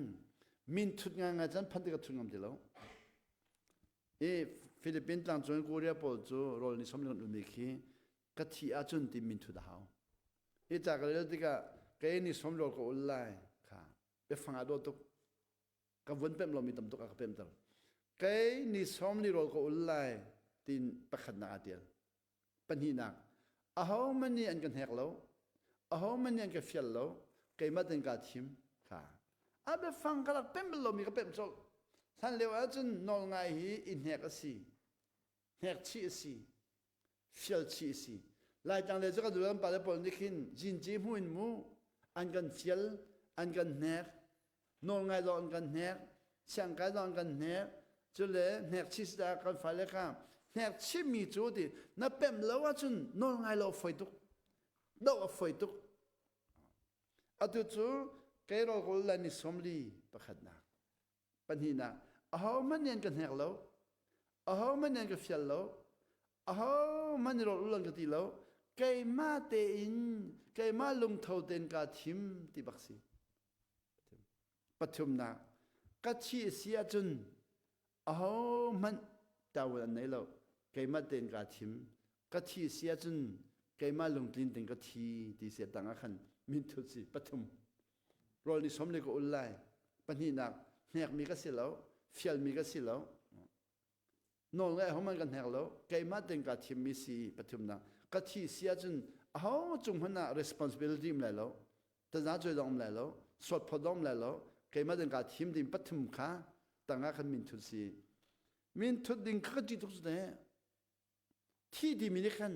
min thut ngai ngai cun phan ti ka thut ngam ti lo I Philippine tlangcung Korea pawl cu rawl ni som kan ulmi khi ka thi ahcun ti min thut a hau. Hi ca ka rel tikah kei ni som rawl ka ul lai kha biafang ah dawh tuk. Ka vun pemh lomi tam tuk a ka pemter. Kei ni som li rawl ka ul lai tin pakhatnak aa tial. Pahnihnak, ahohmanh nih an ka hnek lo, ahohmanh nih an ka fial lo, keimah tein kaa thim kha. A biafang ka rak pemh bal lomi ka pemh colh. Hlan lio ahcun nawlngai hi i hnek a si, hnek chih a si, fial chih a si. Laitlang le cu kan kan pale pawl nih khin zinci hmu in mu an kan fial, an kan hnek, nawlngai zong an kan hnek, siangkai zong an kan hnek, cule hnekchih si kan fale kha hnekchihmi cu ti na pemh lo ahcun nawl ngai lo a fawi tuk doh a fawi tuk. Atu cu kei rawlkawl le ni 40 pakhatnak. Pahnihnak, ahohmanh nih an ka hnek lo. Ahohmanh nih an ka fial lo. Ahohmanh nih rawl ul an ka ti lo. Keimah tein, keimah lungtho tein kaa thim ti bak si. Pathumnak, ka thi a si ahcun ahohmanh tawul an nei lo. Keimah tein kaa thim. Ka thi a si ahcun keimah lungtlin tein ka thi ti si a tang ah khan minthut si. Pathum. Rawl ni som le ka ul lai. Pahnihnak, hnekmi ka si lo, fialmi ka si lo. Nawl ngai ahohmanh ka hnek lo. Keimah tein kaa thimmi si. Pathumnak, ka thi si ahcun aho cung hmanh ah responsibility um lai lo. Taza cuai zong um lai lo. Suatphawt zong um lai lo. Keimah tein kaa thim ding pathum kha tangah khan min thut si. Min thut ding kha ka ṭih tuk cu teh. Thi timi nih khan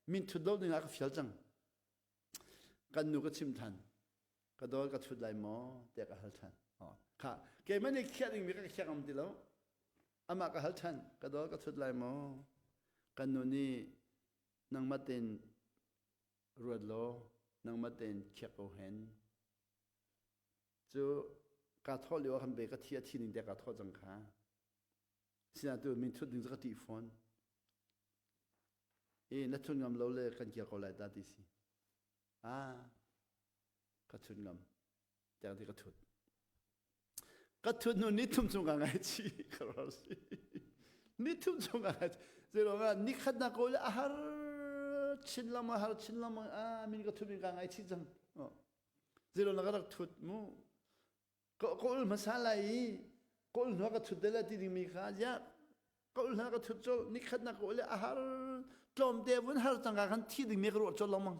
min thut lo ding ah ka fial cang. Kan nu ka chim than. Ka dawl ka thut lai maw tiah ka hal than. Kha keimah nih khiah dingmi ka khiak ngam ti lo. Amah ka hal than. Ka dawl ka thut lai maw? Kan nu nih nangmah tein ruat law nangmah tein khiak ko hen. Cu kaa thawh lio ah khan be ka thi a thi ning te kaa thawh cang kha. Sinain tu min thut ding cu ka ṭih fawn. I na thut ngam lo le kan kir ko lai ta ti si. Ah, ka thut ngam. Tiang ti ka thut. Ka thut hnu ni thum chung ka ngaichih ka ral si. Ni thum chung ka ngaichih. Zeiruangah ni khat na ko le a har chin lam a har chin lam ah min ka thut in ka ngaichih cang. Zeiruangah ka rak thut mu. Ka ul hmasa lai i ka ul hnu ka thut dela ti dingmi kha ziah ka ul hna ka thut colh nikhat na ka ul a har tlawmte vun har cangka khan thi dingmi ka ruah colh lengmang.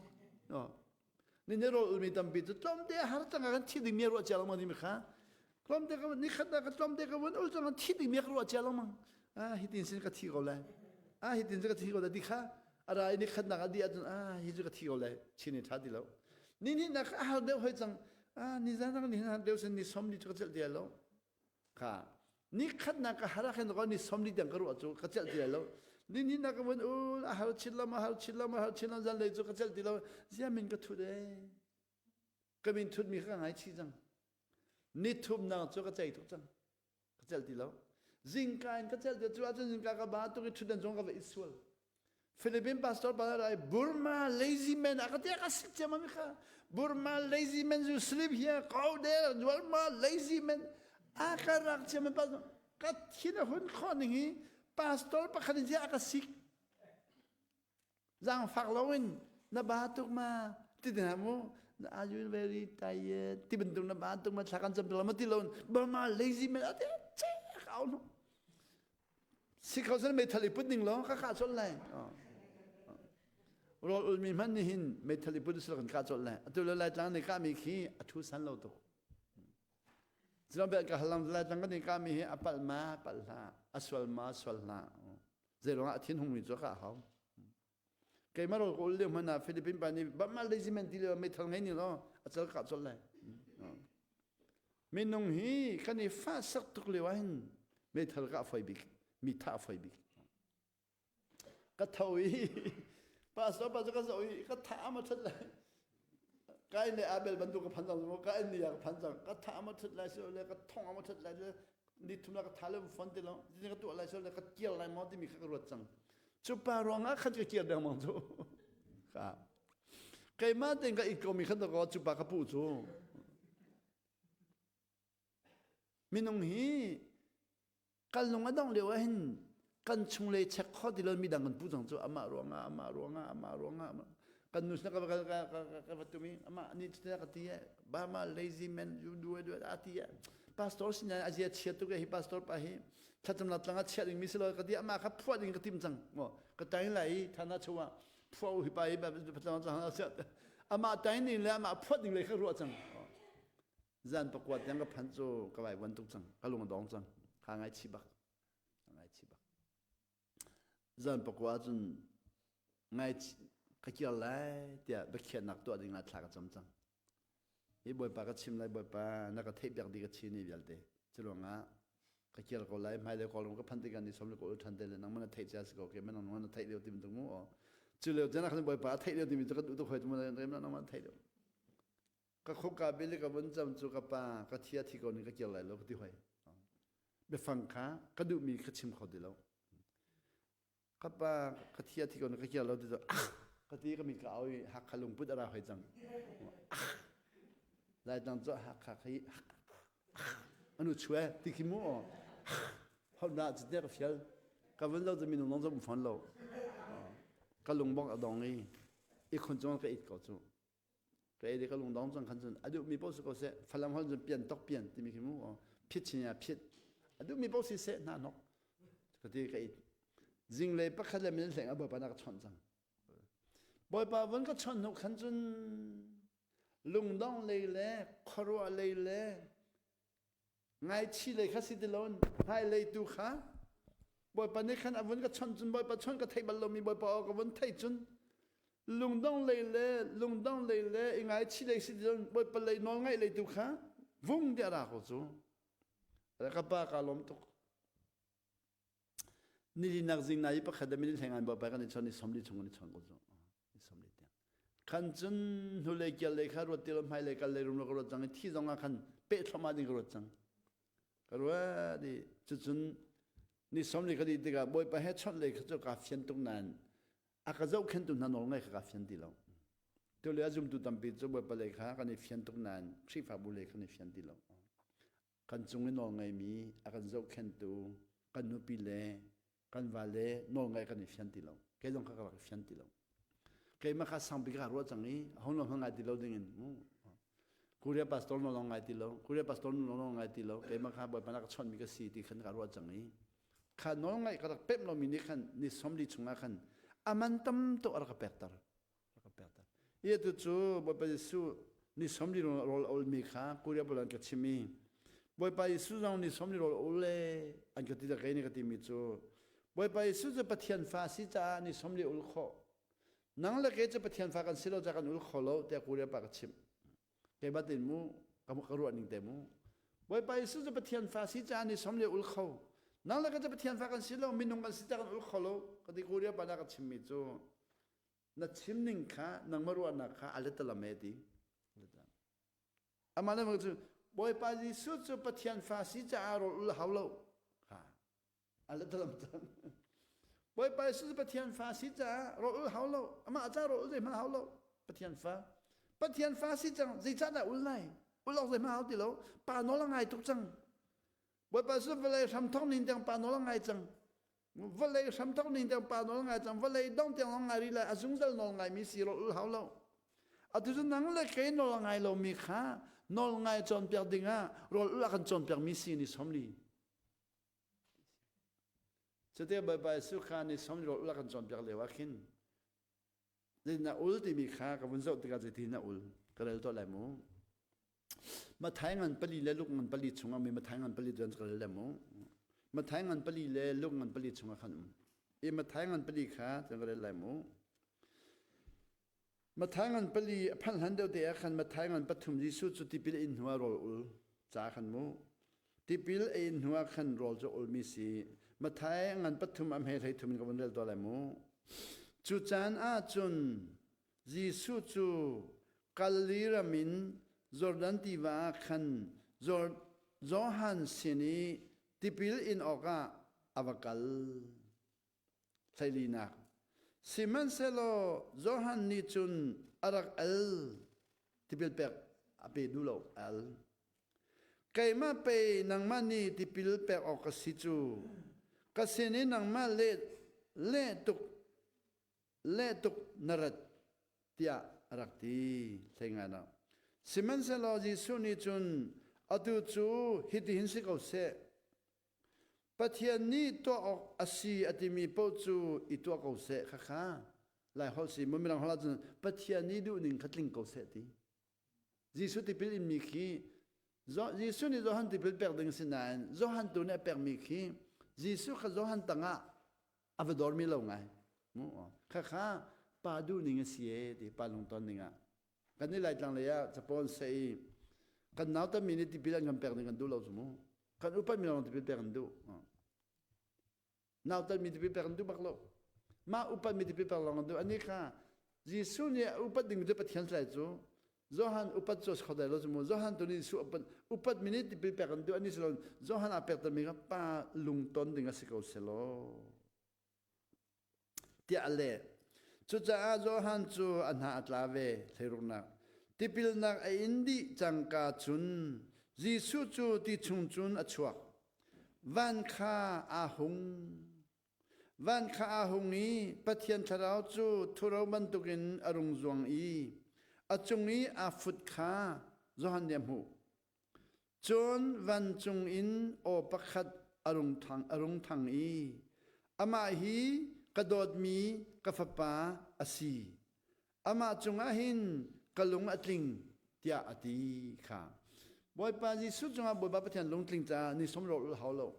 Ni ne rawl ulmi tampi cu tlawmte har cangka khan thi dingmi ruah cia lengmang dingmi kha tlawmte ka nikhat na ka tlawmte ka vun ul cangka thi dingmi ka ruah cia lengmang. Ah hitin sin ka thi ko lai. Ah hitin sin ka thi ko lai ti kha a ra i nikhat nak a di ahcun ah hi cu ka thi ko lai chin i ṭha ti lo. Ni hnih nak a har deuh hoi cang. Ah ni zan ni har deuh sin ni som ni cu ka celh ti lo. Kha ni khat nak ka har ah khin ko ni som ni tiang ka ruah cu ka celh ti lo. Ni hnih nak ka vun ul a har chin lam a har chin lam a har chin lam zan lei cu ka celh ti lo. Zia min ka thut ee. Ka min thut mi kha ka ngaichih cang. Ni thum nak cu ka cei tuk cang. Ka celh ti lo. Zingka in ka celh ti cu ahcun zingka ka ba tuk i ṭhutdan zong ka va i sual. Philippine pastor pa rai Burma lazy man a ka ti ka sik ciam ami kha Burma lazy man you sleep here go there Burma lazy man a ka rak ciam pastor ka thin a hun kho ning hi pastor pakhat in a ka sik Zaangfak loin na ba tuk ma ti ti hna mu are you very tired ti bantuk na ba tuk ma thla kan cam ma ti loin Burma lazy man ate che au no si kho san meithal i put ning lo ka ka chol lai rawl ulmi hman ni hin meithal i put sil kan ka chol lai atu le lai tlang ni ka mi khi a thu san lo tuk Zilang bel ka halang lai tlang kan ni ka mi hi a pal ma pal hla a sual ma sual hla Zeiruangah a thin hungmi cu ka hau. Keimah rawl ka ul lio hmanh ah Philippine pa nih Burma lazy man ti lio meithal ngei ni law a cal ka colh lai. Minung hi kan i fahsak tuk lio ah hin meithal ka foi bik, mi thah foi bik. Ka tho i pastor pa cu ka zoh i ka tha ma that lai. Kain le Abel bantuk ka phan cang ka in ni ka phan cang ka tha ma that lai so le ka thong ma that lai ni thum la ka tha le fon ti lo ni ka tuah lai so le ka kir lai maw timi kha ka ruat cang cu pa ruangah khan ka kir dengmang cu ka keimah tein ka it komi khan ko cu pa ka pu cu minung hi kan lung a dongh lio ah hin kan chunglei check kho ti lo midang kan pu cang cu amah ruangah amah ruangah amah ruangah kan nu sin ka ka ka ka ka va tumi amah nih cutin ka ti e Burma lazy man you do it a ti e pastor sin a zia chia tuk e hi pastor pa hi thlacam la tlang a chia ding mi si lo ka ti amah kha phuah ding ka tim cang mo ka tai lai i thana chuwa phuah u hi pa hi patlang cang a sia amah tai ning le amah phuah ding le kha ruah cang Zan pakua tiang ka phanh cu ka vaivuan tuk cang. Ka lung a dong cang. Kha ngaichih bak. Ka ngaichih bak. Zan pakua cun ngai ka kir lai tiah biakhiahnak tuah ding ah thla ka cam cang. Hi Bawipa ka chim lai Bawipa na ka theih piak dih ka chi ni vialte. Cu ruangah ka kir ko lai hmailei kawlram ka phanh tikah ni som le ka ul ṭhan te le nangmah na theih cia si ko ke nangmah na theih lio ti bantuk mu aw. Cu lio cun ah khan Bawipa a theih lio timi cu ka duh tuk hoi tu mu nangmah na theih lio. Ka khukka bil i ka vun cam cu ka pa ka thi a thi ko ning ka kir lai lo ka ti hoi. Biafang kha ka duhmi ka chim kho ti lo. Ka pa ka thi a thi ko ning ka kir lo ti cu ah ka ti ka mit ka au i Hakha lungput a ra hoi cang. Ah Laitlang cu Hakha khi anu chue ti khi mu hotna cu te ka fial ka vun lo cu minung zong um fawn lo. Ka lungbong a dong i i khun cung ka it ko cu. Ka ei ka lungdong cang khan cun a duhmi paoh si ko seh Falam holh cun pian tok pian timi khi mu phit chin ah phit a duhmi paoh si seh hna hnok ka ti ka it zinglei pakhat le min hleng a bawipa na ka chawnh cang bawipa vun ka chawnh hnu khan cun lungdong lei le khuaruah lei le Ngaichih lei kha si ti loin hmailei tu kha Bawipa nih khan a vun ka chawnh cun Bawipa chawnh ka theih bal lomi Bawipa aw ka vun theih cun lungdong lei le lungdong lei le i ngaichih lei si ti loin Bawipa lei nawl ngaih lei tu kha vung tiah ra ko cu. Ka pa ka lawm tuk. Nilinak zing na i pakhat le minute hleng an Bawipa kan i chawnh i 40 chung kan i chawnh ko cu. I 40 tiang. Khan cun hnulei kial lei kha ruat ti lo hmailei kal lei rumro ka ruat cang i thi zong ah khan peh thluahmah ding ka ruat cang. Ka ruat i cucun ni 40 ka dih tikah Bawipa he chawnh lei kha cu kaa fian tuk nain a ka zohkhentu hna nawl ngai kha kaa fian ti lo. Tule a zumtu tampi cu Bawipa lei kha kan i fian tuk nain Khrihfabu lei kha kan i fian ti lo. Kan cung i nawl ngeimi a kan zohkhenhtu kan nupi le kan vale nawl ngaih kan i fian ti lo. Kei zong kha ka rak i fian ti lo. Keimah kha sangpi ka ruah cang i hong lo ngai ti lo ding in Korea pastor no long ngai ti lo Korea pastor no long ngai ti lo keimah kha bawipa na ka chawnh mi ka si ti khan ka ruah cang i kha nawl ngaih ka rak pemh lomi nih khan ni 40 chungah khan aman tam tuk a rak ka pekter ka pekter. I atu cu Bawipa Jesuh ni 40 rawl a ulmi kha Korea pawl an ka chim i Bawipa Jesuh zong ni 40 rawl a ul le an ka ti da kei nih ka timi cu Bawipa Jesuh cu Pathian fa si caah ni 40 ul khawh. Nang le kei cu Pathian fa kan si lo caah kan ul kho lo tiah Korea pa ka chimh. Keimah tein mu ka ka ruah ning te mu. Bawipa Jesuh cu Pathian fa si caah ni 40 ul kho. Nang le kei cu Pathian fa kan si lo minung kan si caah kan ul kho lo. Ka ti Korea pa na ka chimmi cu na chim ning kha nangmah ruahnak kha a letalam e ti amah le cu Bawipa Jesuh cu Pathian fa si caah rawl ul hau lo kha a letalam cang Bawipa Jesuh cu Pathian fa si caah rawl ul hau lo amah ca rawl ul zeihmanh hau lo Pathian fa Pathian fa si cang zeicah dah ul lai ul awk zeihmanh hau ti lo pa nawl a ngai tuk cang Bawipa Jesuh vawlei hramthawk ning tiang pa nawl a ngai cang Vawlei hramthok ning tiang pa nawl ngai cang vawlei dong tiang nawl ngai rih lai a zungzal nawl ngai mi si ul hau lo atu cu nang le kei nawl ngai lo mi kha nawl ngai cawnpiak ding ah rawl ul a kan cawnpiak mi si ni 40 Cuti Bawipa Jesuh kha ni 40 rawl ul a kan cawnpiak lio ah khin Na ul timi kha ka vun zoh tikah zeitin na ul ka rel tuah lai mu. Mathai ngan pali le Luke ngan pali chungah mi Mathai ngan pali tuan ka rel lai mu. Mathai ngan pali le Luke ngan pali chungah khan um. I Mathai ngan pali kha tuan ka rel lai mu. Mathai ngan pali a phanh hlan deuh te ah khan Mathai ngan pathum Jesuh cu tipil in hnu ah rawl ul ca khan mu. Tipil a in hnu ah khan rawl cu ulmi si. Matthai ngan pathum a hme hlei thum in ka vun rel tuah lai mu. Cu caan ah cun Jesuh cu Galilee ram in Jordan tiva ah khan Johan sin i tipil in awkah a va kal. Hleilinak. Sihmanhsehlaw Johan nih cun a rak al tipil pek a pe duh lo al. Keimah pei nangmah nih tipil pek awk ka si cu. Ka sin i nangmah le le tuk le tuk na rat tiah a rak ti. Hlei ngai lo. Sihmanhsehlaw Jesuh nih cun atu cu hitihin si ko seh. Pathian nih tuah awk a si a timi paoh cu i tuah ko seh khakha. Lai holh si mu mirang holh ahcun Pathian nih duhning kha tling ko seh ti. Jesuh tipil inmi khi Jesuh nih Johan tipil pek ding si nain Johan tu nih a pekmi khi Jesuh kha Johan tangah a va dormi lo ngai. Khakha pa duhning a si e ti pa lungton ning ah. Kan i Laitlang lei ah capon se i kan nauta mi nih tipil an kan pek ding kan duh lo cu mu. Kan upat mi lawng tipil pek an duh. Nautatmi tipil pek an duh bak lo. Mah upatmi tipil pek lawng an duh. Ani kha Jesuh nih a upat ding cu Pathian salai cu. Johan upat cu kho dai lo cu mu Johan tu nih Jesuh upat upat mi nih tipil pek an duh ani si lo Johan aa pek mi kha pa lungton ding a si ko selaw tiah a leh. Cucaah Johan cu a hna a tla ve thleiruknak. Tipilnak a in dih cangka cun Jesuh cu ti chung cun a chuak. Van kha aa hung. Van kha aa hung i Pathian thlarau cu thuro bantukin a rung zuang i a cung i aa fut kha Johan nih a hmuh. Cun vancung in aw pakhat a rung thang, a rung thang i amah hi ka dawtmi ka fapa a si. Amah cungah hin ka lung a tling tiah a ti kha. Bawipa Jesuh cungah Bawipa Pathian lungtling caah ni som rawl hau lo.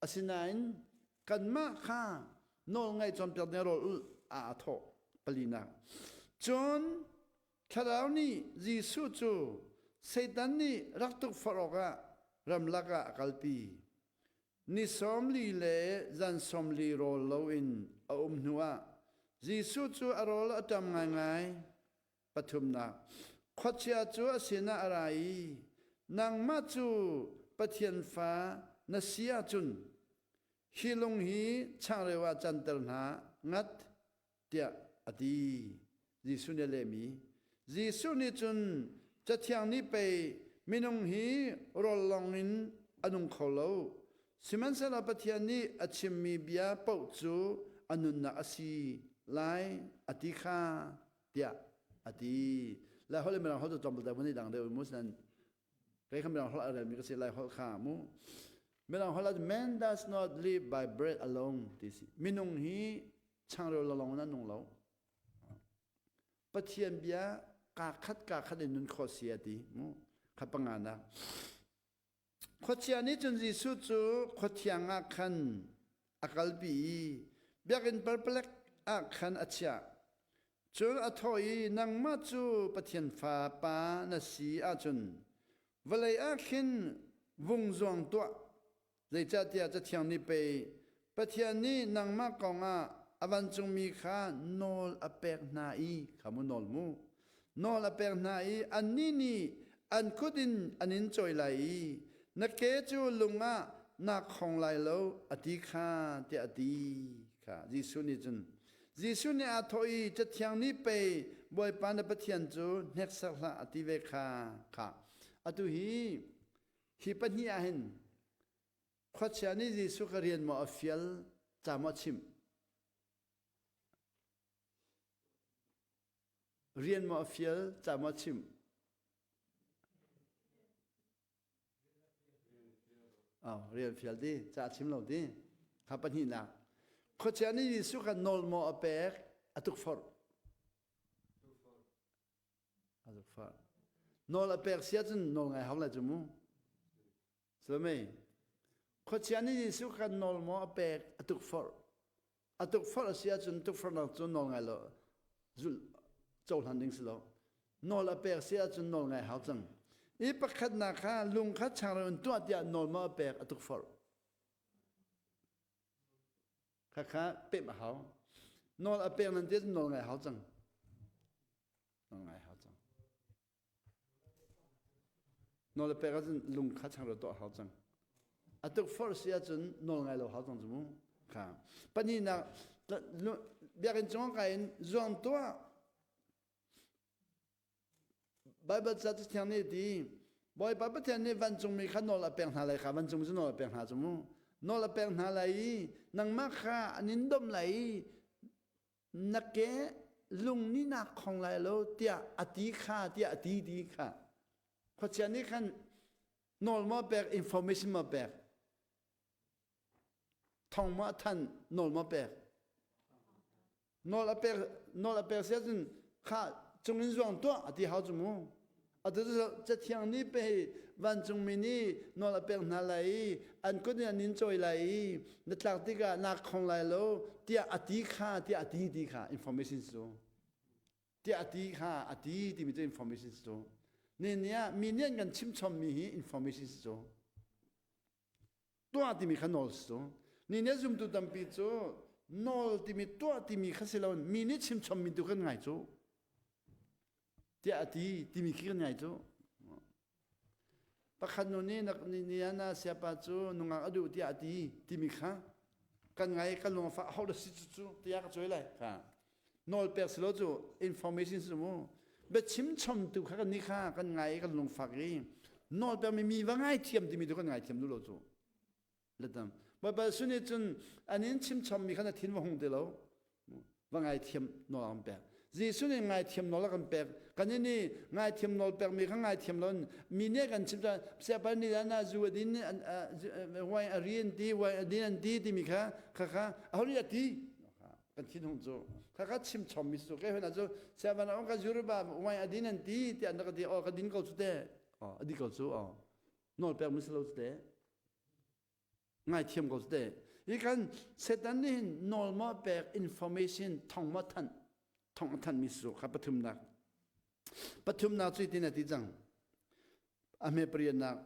Asinain kanmah kha nawlngaih cawnpiak ding rawl ulh aa thawh palinak. Cun Thlarau nih Jesuh cu Satan nih rak tukforh awkah ramlak ah a kalpi. Ni 40 le zan 40 rawl loin a um hnuah Jesuh cu a rawl a ṭam ngaingai. Pathumnak, khuachia cu a sinah a ra i nangmah cu Pathian fa na si ahcun hi lung hi changreu ah canter hna ngat tiah a ti. Jesuh nih a lehmi. Jesuh nih cun Cathiang nih pei minung hi rawl lawng in a nung kho lo. Sihmanhsehlaw Pathian nih a chimmi bia paoh cu a nunnak a si lai a ti kha tiah a ti. Lai holh le Mirang holh cu tlawmpal deuh vun i dang deuh mu sinan kei kha Mirang holh a relmi ka si Lai holh kha mu. Mirang holh ah man does not live by bread alone ti si. Minung hi changreu lawng in an nung lo. Pathian bia kaa khat kaa khat in nun khawh si a ti mu. Kha panga nak. Khuachia nih cun Jesuh cu khuathiang ah khan a kalpi i biakinn parpalek ah khan a chiah. Cun a thawh i, Nangmah cu Pathian Fapa na si ahcun vawlei ah khin vung zuang tuah. Zeicahtiah Cathiang nih pei Pathian nih nangmah kongah a vancungmi kha nawl a pek hna i kha mu nawl mu nawl a pek hna i annih nih an kut in an in cawi lai i na ke cu lung ah naa khong lai lo a ti kha tiah a ti kha Jesuh nih cun Jesuh nih aa thawh i Cathiang nih pei Bawipa na Pathian cu hneksak hlah a ti ve kha kha atu hi hi pahnih ah hin Khuachia nih Jesuh ka rian maw a fial, ca maw a chimh? Rian maw a fial, ca maw a chimh? Oh, rian fial ti, ca a chim lo ti. Kha pahnihnak. Khuachia nih Jesuh kha nawl maw a pek, a tukforh. A tukforh. Nawl a pek si ahcun nawl ngai hau lai cu mu. Sami khuachia nih Jesuh kha nawl maw a pek a tukforh a tukforh a si ahcun tukforhnak cu nawl ngai lo zulh cohlan ding si lo nawl a pek si ahcun nawl ngai hau cang i pakhatnak kha lung kha changreu in tuah tiah nawl maw a pek a tukforh khakha pemh a hau nawl a pek nan ti ahcun nawl ngai hau cang nawl ngai hau cang Nawl a pek ahcun lung kha changreu tuah hau cang. A tukforh si ahcun nawl ngai lo hau cang cu mu. Kha. Pahnihnak biakinn cung kai in zuang tuah. Baibal ca Cathiang nih ti Bawipa Pathian nih vancungmi kha nawl a pek hna lai kha vancung cu nawl a pek hna cu mu. Nawl a pek hna lai i nangmah kha an in domh lai i na ke lung nih naa khong lai lo tiah a ti kha tiah a ti ti kha khuachia nih khan nawl maw pek information maw pek thong maw a than nawl maw pek nawl a pek nawl a pek sia cun kha cung in zuang tuah a ti hau cu mu Atu Cathiang nih pei vancungmi nih nawl a pek hna lai i an kut in an in cawi lai i na tlak tikah naa khong lai lo tiah a ti kha tiah a ti ti kha information cu tiah a ti kha a ti timi cu information cu ni ni ah mi nih an kan chimchommi hi information cu tuah timi kha nawl si cu ni nih zumtu tampi cu nawl timi tuah timi kha si lo mi nih chimchommi tu kan ngai cu. Tiah a ti timi khi kan ngai cu. Pakhat nu nih ni na siapa cu nungak a duh tiah a ti timi kha kan ngai kan lung a fah ho da si cu cu tiah ka cawi lai kha nawl pek si lo cu information si mu biachim chom tu kha kan ni kha kan ngai kan lungfak i nawl pek mi mi va ngai thiam timi tu kan ngai thiam du lo cu Letam. Baibal sun nih cun an in chimchommi kha na thin va hung ti lo. Va ngaithiam nawl a kan pek. Jesuh nih ngaithiam nawl a kan pek. Kan nih nih ngaithiam nawl pekmi kha ngaithiam lo mi nih kan chim cun siapa nih na zu a din wine a ri an ti wine a din an ti timi kha kha kha aho nih a ti kan thin hung cu kha kha chimchommi cu ke hna cu siapa na ka zu ba wine a din an ti tiah an ka ti oh ka din ko cu te oh a di ko cu oh nawl pek mi si lo cu te Ngaithiam ko te. Hi kan Satan nih hin nawl maw pek information thong maw thanh thong a thanh mi su kha pathumnak. Pathumnak cu tin a ti cang. A hme pariatnak.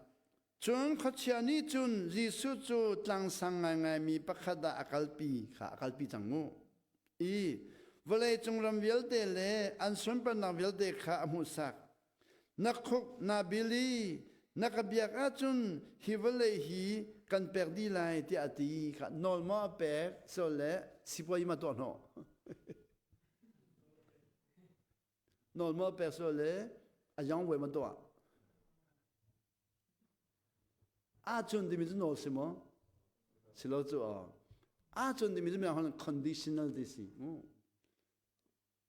Cun khuachia nih cun Jesuh cu tlangsang ngaingai mi pakhat ah a kalpi kha a kalpi cang mu. I vawlei cung ram vialte le an sunparnak vialte kha a hmuhsak. Na khuk na bil i na ka biak ahcun hi vawlei hi kan pek dih lai tiah a ti kha nawl maw a pek so le sipuai ma tuah hnawh nawl maw a pek so le a yong voi ma tuah ahcun timi cu nawl si maw si lo cu ahcun timi cu conditional ti si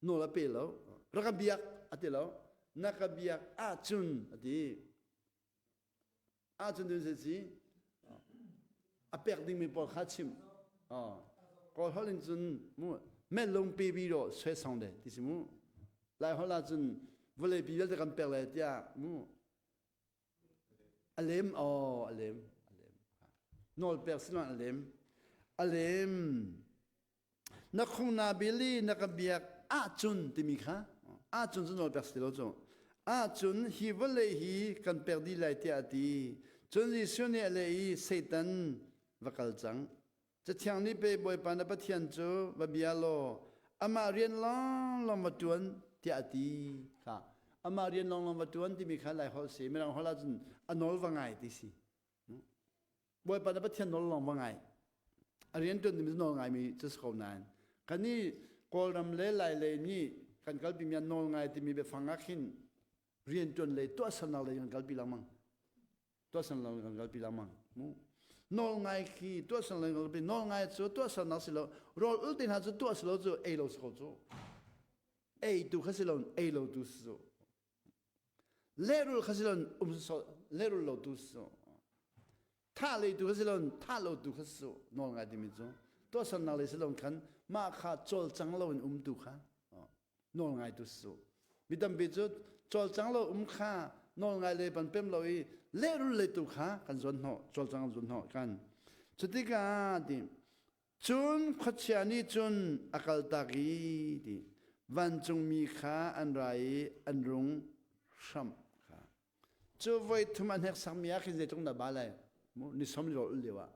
nawl a pe lo rak ka biak a ti lo na ka biak ahcun a ti ahcun dun si a pek dingmi pawl kha chim kawl holh in cun mu mel lung pe bi ro swe song de ti si mu lai holh ah cun vawlei pi vialte kan pek lai tiah mu a lem aw a lem a lem nawl pek si a lem a lem Na khung na bil i na ka biak ahcun timi kha ahcun cu nawl pek si lo cu ahcun hi vawlei hi kan pek dih lai tiah a ti. Cun Jesuh nih a leh i Satan va kal cang. Cathiang nih pei Bawipa na Pathian cu va bia law amah rian lawnglawng va ṭuan tiah a ti kha. Amah rian lawnglawng va ṭuan timi kha Lai holh si. Mirang holh ahcun a nawl va ngai ti si. Bawipa na Pathian nawl lawng va ngai. A rian ṭuan ding nawl ngaimi cu si ko nain kan i Kawlram le Lai lei nih kan kalpi mi nawl ngai timi biafang ah khin rian ṭuan lei tuahsernak lei kan kalpi lengmang. Tuahsernak lei kan kalpi lengmang. Mu. Nawl ngai khi tuahsernak lei kan kalpi nawl ngai cu tuahsernak si lo rawl ul te hna cu tuah si lo cu ei lo si ko cu. Ei tu kha si lo ei lo tu si cu. Lehrul kha si loin um lehrul lo tu si thah lei tu kha si loin thah lo tu kha si nawl ngai timi cu tuahsernak lei si loin khan mah kha cawlcang loin um tu kha nawl ngai tu si mi tampi cu cawlcang lo um kha nawl ngai le pan pem lo i lehrul lei tu kha kan zuan hnawh cawlcang kan zuan hnawh kan cutikah ti Cun khuachia nih cun a kaltak i ti vancungmi kha an ra i an rung hramh kha. Cu voi thum a hneksakmi ah khin zeitluk dah ba lai? Ni som li rawl ul lio ah.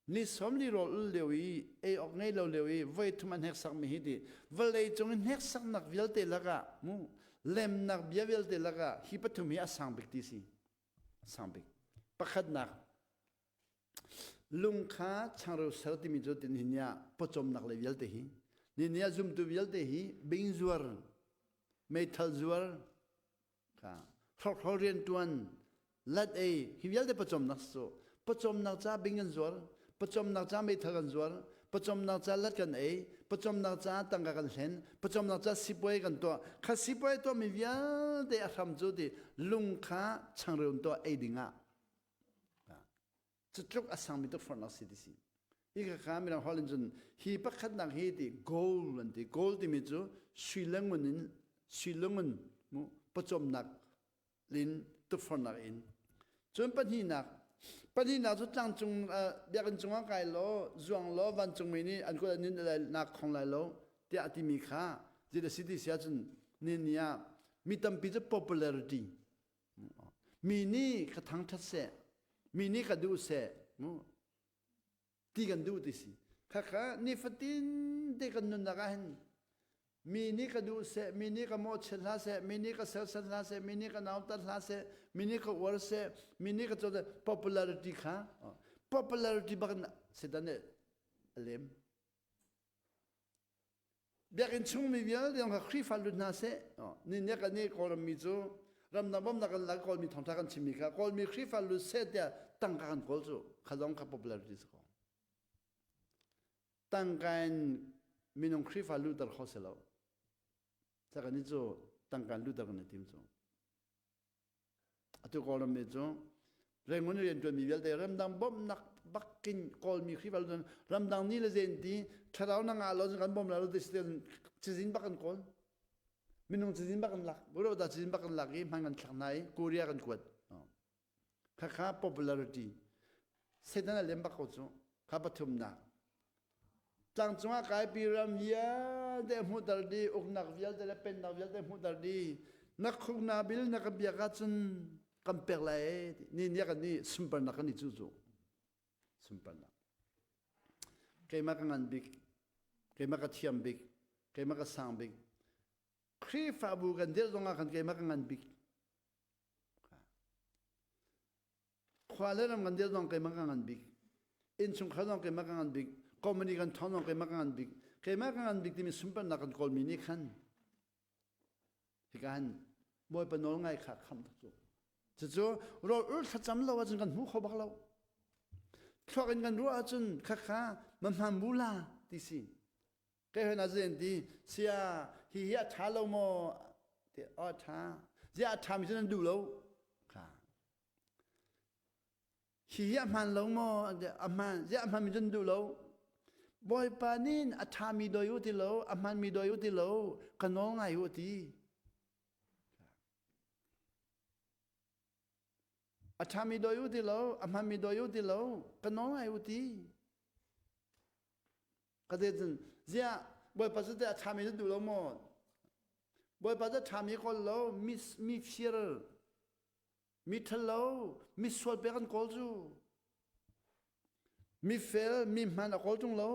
Ni som li rawl ul lio i ei awk ngei lo lio i voi thum a hneksakmi hi ti vawlei cung i hneksaknak vialte lakah mu lemnak bia vialte lakah hi pathum hi a sang bik ti si. Sang bik. Pakhatnak Lung kha changreu ser timi cu tin hi ah pawcawmnak lei vialte hi ni ah zumtu vialte hi bing zuar meithal zuar kha hrokhrol riantuan lat ei hi vialte pawcawmnak cu pawcawmnak ca bing kan zuar pawcawmnak ca meithal kan zuar pawcawmnak ca lat kan ei pawcawmnak ca tangka kan hlen pawcawmnak ca sipuai kan tuah kha sipuai tuahmi vialte a hram cu ti lung kha changreu tuah ei ding ah Cutluk a sangmi tukforhnak si ti si. Hi kha mirang holh in cun hi pakhatnak hi ti gold an ti. Gold timi cu sui le ngun in sui le ngun mu pawcawmnak lin tukforhnak in. Cun pahnihnak pahnihnak cu tlangcung biakinn cungah kai law zuang law vancungmi nih an kut an in lai nak khong lai lo tiah a timi kha zeidah si ti si ahcun ni ni ah mi tampi cu popularity Mi nih ka thangṭhat seh, mi nih ka duh seh, ti kan duh ti si. Khakha nifatin te kan nunnak ah hin. Mi nih ka duh seh, mi nih ka mawhchiat hlah seh, mi nih ka serhsat hlah seh, mi nih ka nautat hlah seh, mi nih ka uar seh, mi nih ka cawt popularity kha popularity bak in Satan nih a lem. Biakinn chungmi vialte zong kha Khrihfa lut hna seh. Ni nih kan nih Kawlram mi cu ramdang bawmhnak kan lak Kawlmi thawngṭha kan chimmi kha Kawlmi Khrihfa lut seh tiah tangka kan kawl cu kha zong kha popularity si ko. Tangka in minung Khrihfa lutter kho si lo. Caka ni cu tangka in lutter kan i tim cu. Atu Kawlram mi cu Rangoon rianṭuanmi vialte ramdang bawmhnak bakin Kawlmi Khrihfa cun ramdang ni le zen ti thlarau na ngah lo cun kan bawm lai lo ti cizin bak kan kawl. Minung cizin bak kan lak. Buroda cizin bak kan lak i hman kan thlak hna i Korea kan kuat. Khakha popularity Satan a lem bak ko cu. Kha pathumnak. Tlangcung ah kaipi ram vialte hmuhter dih, uknak vialte le pennak vialte hmuhter dih. Na khuk na bil na ka biak ahcun kan pek lai ee ti. Ni nih kan nih sunparnak kan i cu cu. Sunparnak. Keimah ka ngan bik, keimah ka thiam bik, keimah ka sang bik. Khrihfabu kan dirh zongah khan keimah ka ngan bik. Khua le ram kan dir zong keimah ka ngan bik. Innchungkhar zong keimah ka ngan bik. Company kan thawng zong keimah ka ngan bik. Keimah ka ngan bik timi sunparnak kan kawlmi nih khan hika han Bawipa nawl ngai kha khamh tuk cu. Cucu rawl ul thlacam lo ahcun kan hmu kho bak lo. Thluak in kan ruah ahcun khakha ma hman bu la ti si. Kai hoi na zen ti sia hi hi a ṭha lo maw ti a ṭha. Zia a ṭha mi cu nan duh lo. Kha Hi hi a hmaan lo maw? A hmaan. Ziah a hmaanmi cun duh lo. Bawipa nih a ṭhami doi u ti lo, a hmaanmi doi u ti lo, ka nawl ngai u ti. A ṭhami doi u ti lo, a hmaanmi doi u ti lo, ka nawl ngai u ti. Ka te cun, ziah Bawipa cu teh a ṭhami na duh lo maw? Bawipa cu a ṭhami kawl lo, mi, mi fir, Mi ṭhalo, misual pek an kawl cu. Mifel, mi hman a kawl ṭung lo.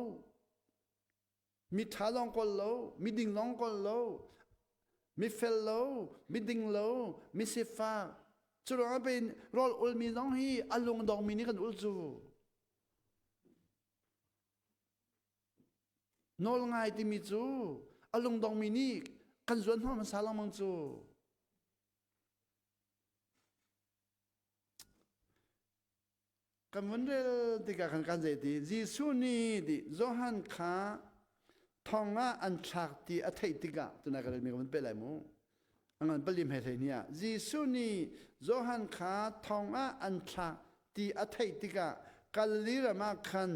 Mi ṭha lawng kawl lo, mi ding lawng kawl lo. Mi fel lo, mi ding lo, mi sifak. Cu ruangah pei rawl ulmi zong hi a lungdongmi nih kan ul cu. Nawl ngai timi cu a lungdongmi nih kan zuan hnawh hmasa lengmang cu. Kan vun rel tikah khan kan zei ti Jesuh nih ti Johan kha thong ah an thlak ti a theih tikah tunai ka relmi ka vun pe lai mu. A ngan pali hme hlei ni ah Jesuh nih Johan kha thong ah an thlak ti a theih tikah Galilee ram ah khan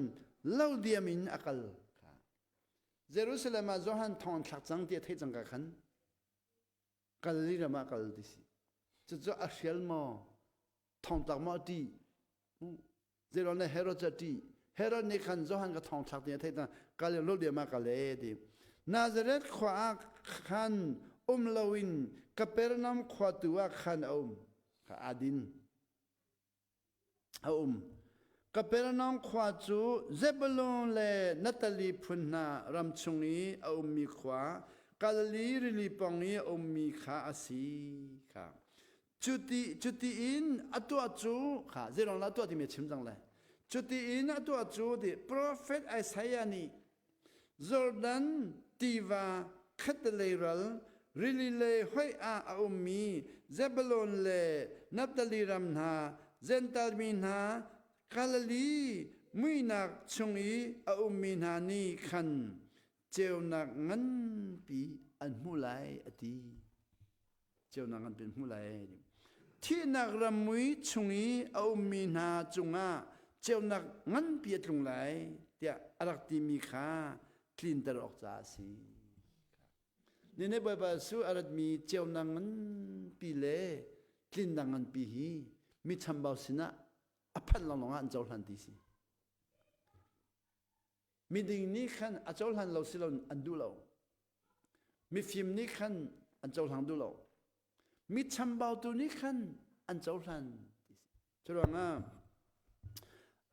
lo diam in a kal. Jerusalem ah Johan thong an thlak cang ti a theih cang ka khan Galilee ram ah kal ti si. Cucu a hrial maw? Thongtlak maw a ṭih? Zeiruang dah Herod cu a ṭih? Herod nih khan Johan ka thongthlak ti a theih kal lo diam ah kal e ti. Nazareth khua ah khan um loin Kapernaum khua tu ah khan a um. Kha aa din. A um. Kapernaum khua cu Zebulun le Naphtali phun hna ram chung i a ummi khua, Galilee rili pawng i a ummi kha a si kha. Cuti, cuti in a tuah cu kha zeiruang dah a tuah timi a chim cang lai. Cuti in a tuah cu ti profet Isaiah nih Jordan tiva khattelei ral rili lei hoih ah a ummi Zebulun le Naphtali ram hna, Jentail mi hna, Galilee muihnak chung i a ummi hna nih khan ceunak nganpi an hmuh lai a ti. Ceunak nganpi an hmuh lai. Thihnak ram mui chung i a ummi hna cungah ceunak nganpi a tlung lai tiah a rak timi kha tlinter awk caah a si. Nine Bawipa Jesuh a ratmi ceunak nganpi le tlinnak nganpi hi mi chambau sinah a phanh lawnglawng ah an cohlan ti si. Miding nih khan a cohlan lo si lo an duh lo. Mifim nih khan an cohlang duh lo. Mi chambautu nih khan an cohlan ti si. Curuangah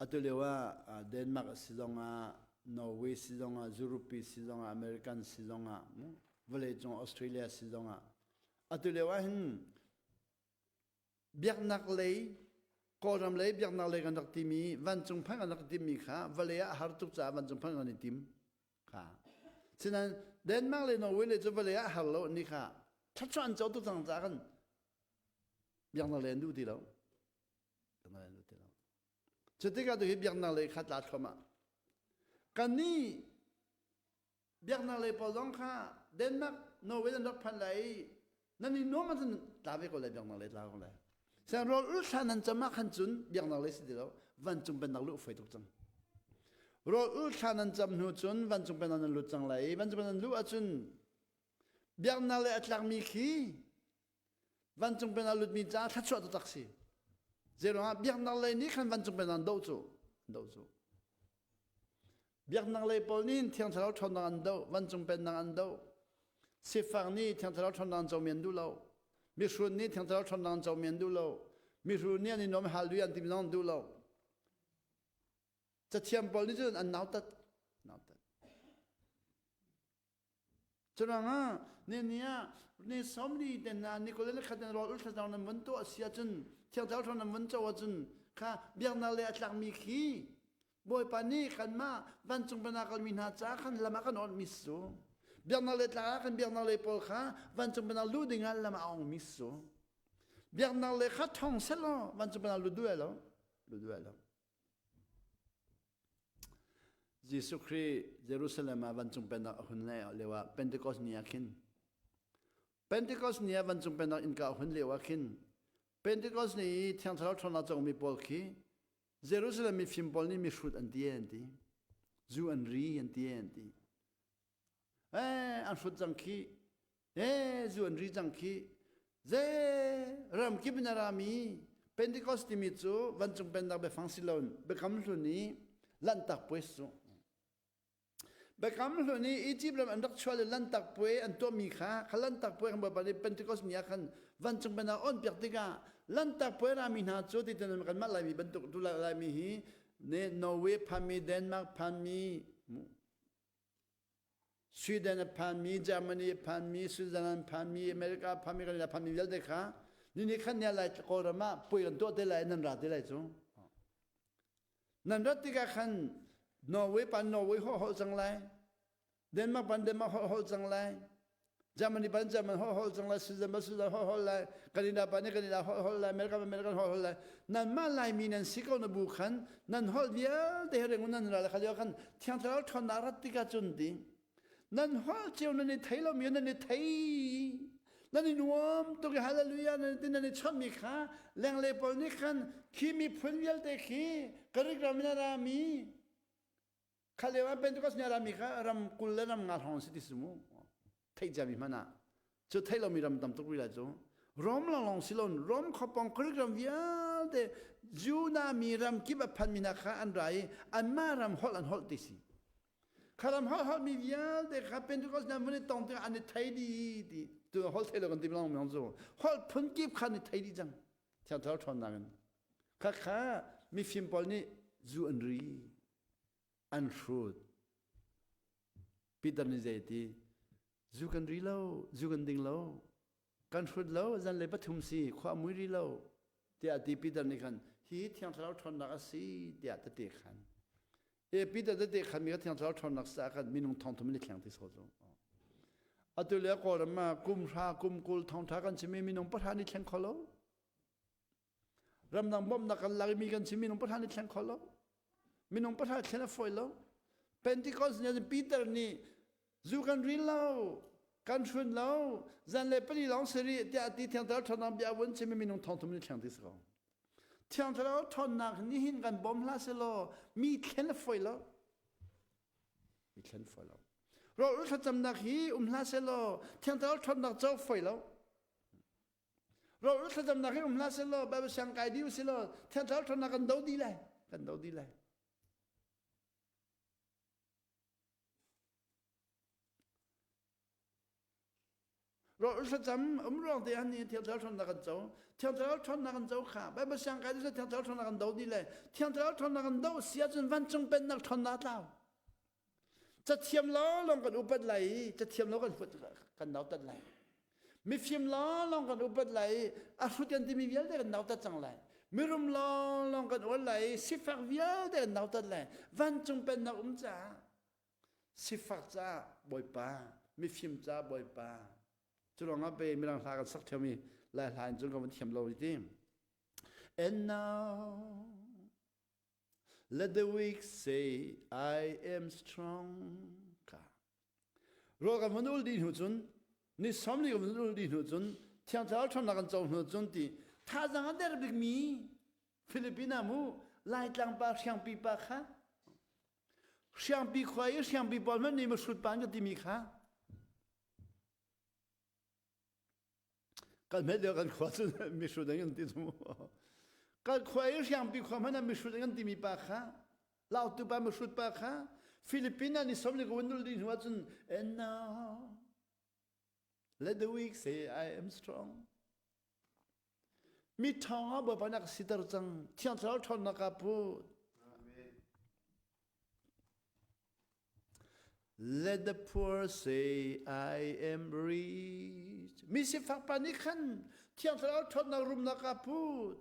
atu lio ah Denmark si zongah Norway si zongah Europe si zongah American si zongah. Vawlei cung Australia si zongah atu lio ah hin biaknak lei Kawlram lei biaknak lei kan rak timi vancung phang kan rak timi kha vawlei ah har tuk caah vancung phang kan i tim kha. Sinain Denmark le Norway le cu vawlei ah har lo ni kha thluachuah an co tuk cang caah kan biaknak lei an duh ti lo. Biaknak lei an duh ti lo. Cu tikah tu hi biaknak lei kha tla thluahmah. Kannih biaknak lei pawl zong kha Denmark, Norway nan rak phan lai i nan i nuam ahcun tla ve ko lai biaknak lei tla ko lai. Siang rawl ul thla nan cam ah khan cun biaknak lei si ti lo vancung pennak luh foi tuk cang. Rawl ul thla nan cam hnu cun vancung pennak nan lut cang lai i vancung pennak nan luh ahcun biaknak lei a tlakmi khi vancung pennak lutmi caah thluachuah taktak si. Zeiruangah biaknak lei nih khan vancung pennak an doh cu an doh cu. Biaknak lei pawl nih Thiang Thlarau ṭhawnnak an doh, vancung pennak an doh. Sifak nih Thiang Thlarau ṭhawnnak an comi an duh lo. Mihrut nih Thiang Thlarau ṭhawnnak an comi an duh lo. Mihrut nih an i nuam hallelujah an timi zong an duh lo. Cathiam pawl nih cun an nautat. Nautat. Curuangah ni ah ni sawmli te hna ni kul le khat in rawl ul thlacam nan vun tuah si ahcun Thiang Thlarau nan vun co ahcun kha biaknak le a tlakmi khi Bawipa nih kanmah vancung pennak kalmi hna caah khan lam ah kan awnhmi su. Biaknak le tlak ah kan biaknak lei pawl kha vancung pennak luh ding ah lam a ongmi su. Biaknak le kha thong selaw vancung pennak lut duh lo lut duh lo. Jesuh Khrih Jerusalem ah vancung pennak a hun lio ah Pentecost ni ah khin Pentecost ni ah vancung pennak innka a hun lio ah khin Pentecost ni i Thiang Thlarau ṭhawnnak cawngmi pawl khi Jerusalem mifim pawl nih mihrut an ti an ti. Zu an ri an ti an ti. Eh an hrut cang khi Eh zu an ri cang khi ze ram kip in a rami Pentecost timi cu vancung pennak biafang si loin biakam hlun i lanhtak puai su. Biakam hlun i Egypt ram an rak chuah le lanhtak puai an tuahmi kha kha lanhtak puai kan Bawipa nih Pentecost ni ah khan vancung pennak on piak tikah lanhtak puai rami hna cu ti tan kanmah Laimi bantuk tu Laimi hi ne Norway phanmi Denmark phanmi Sweden a phanmi, Germany a phanmi, Switzerland phanmi, America a phanmi, Canada phanmi vialte kha ni khan ne lai Kawlram ah puai kan tuah te lai nan ra te lai cu. Nan rat tikah khan Norway pan Norway holh holh cang lai. Denmark pan Denmark holh holh cang lai. Germany pan German holh holh cang lai, Switzerland pan Switzerland holh holh lai, Canada pan Canada holh holh lai, America pan American holh holh lai. Nanmah Laimi nan si ko na bu khan nan holh vialte he reng nan ra le kha lio khan Thiang Thlarau ṭhawnnak rat tikah cun ti nan holh cio nan i thei lomi nan i thei nan i nuam tuk i hallelujah nan ti nan i chawnhmi kha lenglei pawl nih khan khi miphun vialte khi Greek ram in a rami Kha lio ah Pentecost ni a rami kha ram 20 le ram nga hrawng si ti si mu. Theih ciami hmanh ah. Cu theih lomi ram tam tuk rih lai cu. Rom lawnglawng si loin Rom khuapawng Greek ram vialte Judah mi ram kip a phanmi hna kha an ra i anmah ram holh an holh ti si. Kha ram holh holhmi vialte kha Pentecost ni an vun i tong tikah an i thei dih ti. Tu holh thei lo kan ti long mi cu. Holh phun kip kha an i thei dih cang. Thiang Thlarau ṭhawnnak in. Kha kha mifim pawl nih zu an ri. An hrut. Peter nih zei ti? Zu kan ri lo, zu kan ding lo. Kan hrut lo, zanlei pathum si, khua mui ri lo. Tiah ti Peter nih khan hi Thiang Thlarau ṭhawnnak a si tiah tete khan. E Peter tete khan mi kha Thiang Thlarau ṭhawnnak sa khan minung thongthum in i thleng ti so cu. Atu le Kawlram ah kum hra kum 20 thongṭha kan chimi minung pahra ni thleng kho lo. Ramdang bawmhnak kan lak i mi kan si minung pahra nih thleng kho lo. Minung pahra thlen a fawi lo. Pentecost ni Peter nih zu kan ril lo, kan hrun lo, zanlei pali lawng si rih tiah ti Thiang Thlarau ṭhawnnak bia vun chim i minung thongthum nih thleng ti si ko. Thiang Thlarau ṭhawnnak nih hin kan bawm hlah selaw mi thlen a fawi lo. Mi thlen fawi lo. Rawl thlacamnak hi um hlah selaw Thiang Thlarau ṭhawnnak co fawi lo. Rawl thlacamnak hi um hlah selaw Bible siang kai dih usih law Thiang Thlarau ṭhawnnak kan do dih lai. Kan do dih lai. Rawl thlacam um ruang te han ni Thiang Thlarau ṭhawnnak kan co. Thiang Thlarau ṭhawnnak kan co kha Bible siang kai dih Thiang Thlarau ṭhawnnak kan do dih lai. Thiang Thlarau ṭhawnnak kan do si ahcun vancung pennak ṭhawnnak a tlau. Cathiam lawng kan upat lai i cathiam lo kan kan nautat lai. Mifim lawng kan upat lai i a hrut kan timi vialte kan nautat cang lai. Mirum lawng kan uar lai i sifak vialte kan nautat lai. Vancung pennak um caah sifak caah Bawipa, mifim caah Bawipa. Cu ruangah pe mirang hla kan sak ṭheo i Lai hla in cun kan van thiam lo ti. And now Let the weak say I am strong. Ka. Rawl kan van ul dih hnu cun ni sawmli kan van ul dih hnu cun Thiang Thlarau ṭhawnnak kan co hnu cun ti thazaang a der bikmi Filipina mu Laitlang pa hriangpi pa kha hriangpi khua i hriangpi pawl hmanh nih mahrut pa an ka timi kha Kan hmet lio kan khua cu mihrut an kan ti cu. Kan khua i hriangpi khua hmanh ah mihrut an kan timi pa kha lautu pa mihrut pa kha Philippine ah ni som le ka nul dih hnu ahcun and now let the weak say I am strong. Mi ṭhawng ah Bawipa nih a ka siter cang. Thiang Thlarau ṭhawnnak ah put. Let the poor say I am rich. Mi sifak pa nih khan Thiang Thlarau ṭhawnnak rumnak ah put.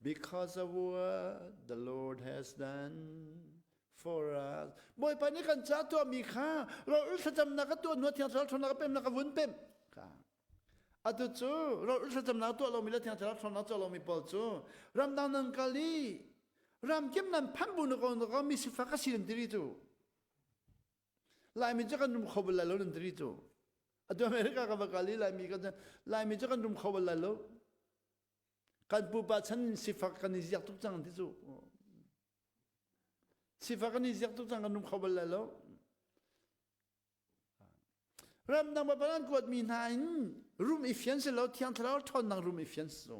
Because of what the Lord has done for us. Bawipa nih kan ca tuahmi kha rawlul thlacamnak a tuah hnu Thiang Thlarau ṭhawnnak a pemnak a vun pemh. Kha. Atu cu rawlul thlacamnak tuah lomi le Thiang Thlarau ṭhawnnak tuah lomi pawl cu ramdang nan kal i ramkip nan phanh bu na ko na ko mi sifak a si nan tiri cu Laimi cu kan rum kho bal lai lo nan tiri cu atu America ka va kal i Laimi kan Laimi cu kan rum kho bal lai lo kan pupa chan in sifak kan i ziak tuk cang ti cu sifak kan i ziak tuk cang kan rum kho bal lai lo ramdang ba an kuatmi hna in rum i fian si lo thiang thlarau ṭhawnnak rum i fian si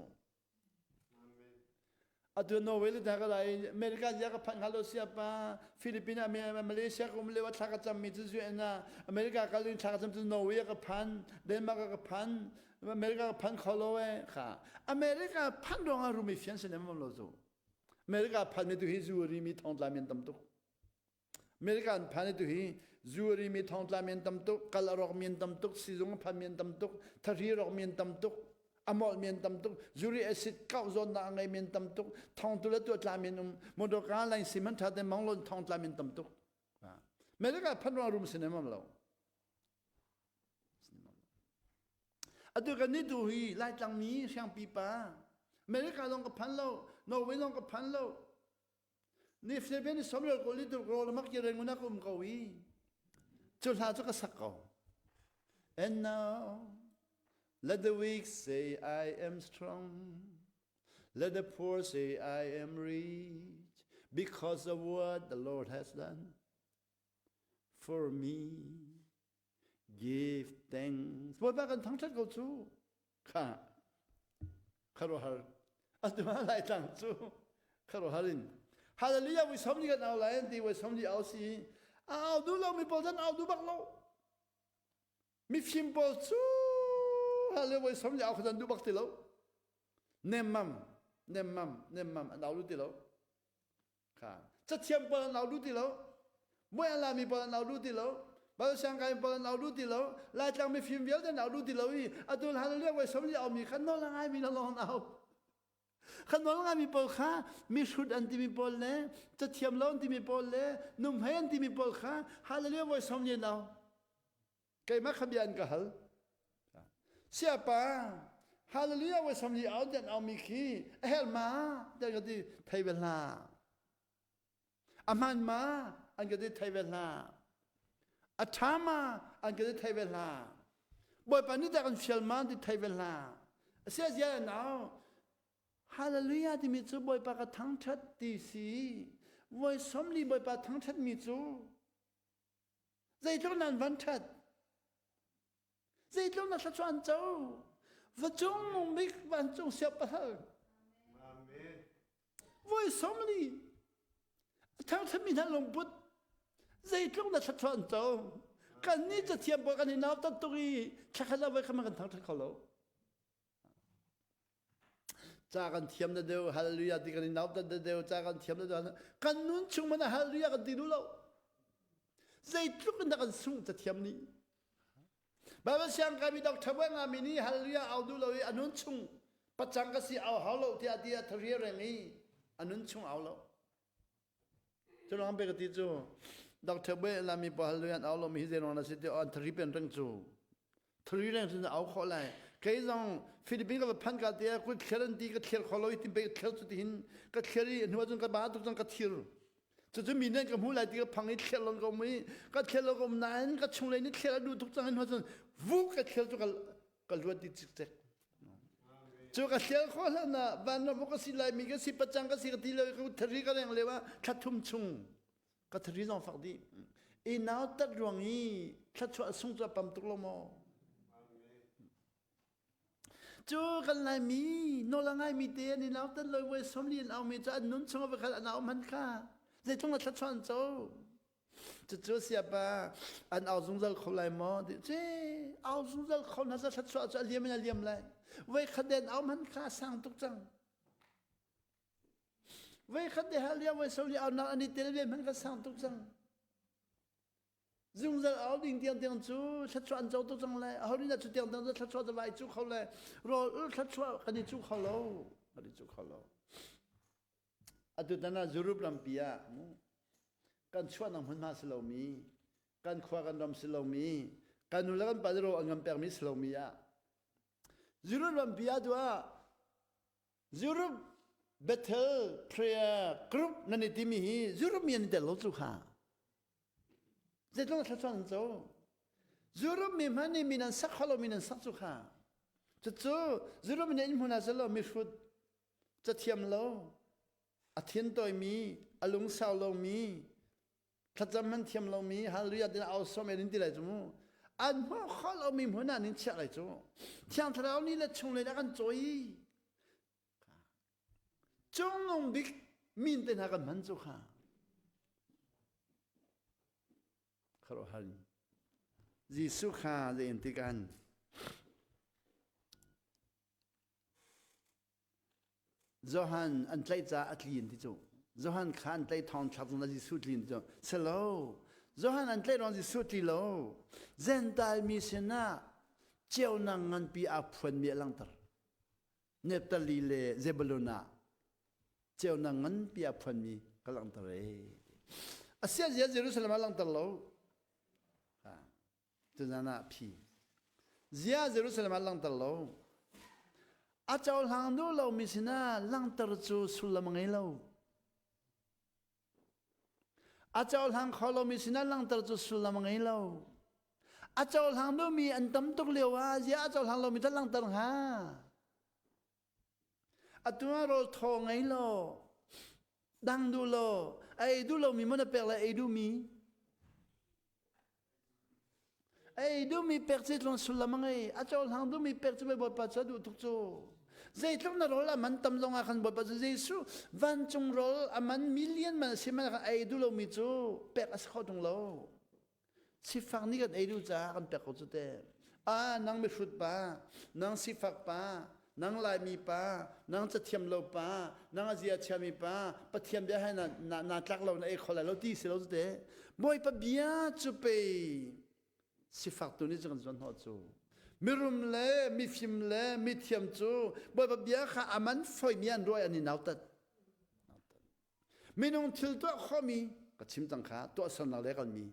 atu Norway le ka lai America zia ka phanh hnga lo sia pa Philippines Malaysia ka um lio thla ka cam mi cu UN ah America kal in thla ka cam cu Norway ka phan Denmark ka phan America ka phan kho lo e kha America phan rong ah rum i fian si nem lo zu America phan mi tu hi zu ri mi thong tla men tam tuk America an phan i tuhi zuri mi thongtla mi an tam tuk, kal a rawk mi an tam tuk, sizung a phan mi an tam tuk, thahri rawk mi an tam tuk, a molh mi an tam tuk, zuri acid kauh zawnnak a ngei mi an tam tuk, thongtu le tuah mi an um, motor lain sim han tha te manglon thongtla mi an tam tuk. America phan ruang rum sin em lo. Atu kan ni tu hi Laitlang mi Hriangpi pa America long ka phan lo, Norway long ka phan lo, Ni Philippine ni somrial ko li tuk rawl mak ki renguna ka um ko i cu hla cu ka sak ko. And now let the weak say I am strong. Let the poor say I am rich because of what the Lord has done for me. Give thanks. Bawipa kan thangṭhat ko cu. Kha kharuahar atu ah Laitlang cu kharuahar in Hallelujah voi som ni kan au lai an ti voi som ni au si a au duh lo mi pawl zan au duh bak lo mifim pawl cu hallelujah voi som ni au kha duh bak ti lo nemmam nemmam nemmam an au duh ti lo Kha cathiam pawl an au duh ti lo. Muai an lami pawl an au duh ti lo. Balsiangkai pawl an au duh ti lo. Laitlang mifim vialte an au duh ti lo i atu hallelujah voi som li aumi kha nawl a ngaimi lawng an au. Kha nawl ngaimi pawl kha mihrut an timi pawl le cathiam lo an timi pawl le numhei an timi pawl kha hallelujah voi som li an au. Keimah kha bia an ka hal. Siapa, hallelujah voi sam li au den au mi khi a herh ma tiah ka ti thei ve hlah. A hman ma an ka ti thei ve hlah. A ṭha ma an ka ti thei ve hlah. Bawipa nih dah kan fial ma an ti thei ve hlah. A sia zia an au. Hallelujah timi cu Bawipa ka thangṭhat ti si. Voi sawmli Bawipa thangṭhat mi cu Zeitluk nan van ṭhat? Zeitluk na thluachuah an co? Va cung bik vancung siangpahrang. Voi sawmli a thangṭhatmi hna lungput zeitluk na thluachuah an co? Kannih cathiam pawl kan i nautat tuk i thlakhat le voi khat kan thangṭhat kho lo. Ca kan thiam na deuh hallelujah ti kan i nautat na deuh ca kan thiam na deuh kan nun chung man hallelujah kan ti duh lo. Zeitluk in dah kan sungh cathiam nih. Baibal siang kaimi doctor buai ngami nih hallelujah au duh lo i a nun chung pacang ka si au hau lo tiah ti a thari reng i a nun chung au lo. Cu ruang pe ka ti cu doctor buai lami pa hallelujah au lo mi hi zei ruang na si ti an thari pen reng cu. Thari reng cun au khawh lai. Kei zong Philippines ka va phan ka ti kut thler an ti ka thler kho lo i timpe ka thler cu ti hin ka thler i hnu ahcun ka ba tuk cun ka thir. Cucu mi nih ka hmu lai ti ka phang i thler lon ka um i ka thler lo ka um nain ka chunglei nih thler a duh tuk cang in cun vuk ka thler cu ka luat dih cikcek. Cu ka thler khawh hlan ah vanram ka si lai mi ka si pacang ka si ka ti lo ka thari ka reng lio ah thla thum chung ka thari zong fak dih. I nau tat ruang i thluachuah sung cu a pam tuk lo maw? Cu kan Laimi nawl a ngaimi te an i nautat lo voi 40 an aumi cu an nun chung ah khan an au hman kha zeitlung a thluachuah an co. Cucu siapa an au zungzal kho lai maw? Ti ce au zungzal kho hna sa thluachuah cu a liam in a liam lai. Voi khat den au hman kha sang tuk cang. Voi khat de hal liam voi 40 au nak an i tel ve hman kha sang tuk cang. Zungzal au ding tiangtiang cu thluachuah an co tuk cang lai. Aho nih dah cu tiangtiang cu thluachuah cu vai cu kho le rawl ul thluachuah kan i cu kho lo. Kan i cu kho lo. Atu tan ah Europe rampi ah kan chuahnak hmunhma si lomi, kan khua kan ram si lomi, kan nu le kan pa ro an kan pekmi si lomi ah Europe rampi ah tu ah Europe Bethel Prayer Group nan i timi hi Europe mi an i tel lo cu kha. Zeitluk thluachuah an co. Europe mi hmanh nih min an sak kho lo min an sak cu kha. Cucu Europe mi nih in hmun ah silo mihrut cathiam lo a thin tawimi a lungsau lomi thlacam man thiam lomi hallelujah tin au som in ti lai cu mu an hmuh kho lomi hmun ah nin chiah lai cu thiang thlarau nih le chung le kan cawi Cungnung bik min te hna kan hman cu kha khuaruahhar Jesuh kha zei in tikan Johan an tlaih caah a tli in ti cu Johan kha an tlaih thawng thlak zong Jesuh tli in ti cu selo Johan an tlaih ruang Jesuh tli lo Gentile mi sinah ceunak nganpi aa phuanmi a langhter Naphtali le Zebulun ah ceunak nganpi a phuanmi ka langhter e. Asia zia Jerusalem ah langhter lo. Tuzan ah phi. Zia Jerusalem ah langhter lo. A cohlang duh lomi sinah langhter cu sullam a ngei lo. A cohlang kho lomi sinah langhter cu sullam a ngei lo. A cohlang duhmi an tam tuk lio ah ziah a cohlang lomi dah langhter hnga? Atu ah rawl thaw ngei lo, dang duh lo, a ei duh lomi maw na pek lai ei duhmi? Ei duhmi pek cu tlung sullam a ngei. A cohlang duhmi pek cu Bawipa cu a duh tuk cu. Zeitluk na rawl a man tam zong ah khan Bawipa cu Jesuh vancung rawl a man million man a si man khan ei duh lomi cu pek a si kho tung lo. Sifak nih kan ei duh caah kan pek ko cu te. Ah nang mihrut pa, nang sifak pa, nang Laimi pa, nang cathiam lo pa, nang a zia chiami pa, Pathian bia he na, na, na tlak lo na ei kho lai lo ti si lo te. Bawipa bia cu pei sifak tu nih cu kan zuan hnawh cu. Mirum le mifim le mithiam cu Bawipa bia kha a man foimi an ruai an i nautat. Minung thil tuah khawhmi ka chim cang kha tuahsernak le kalmi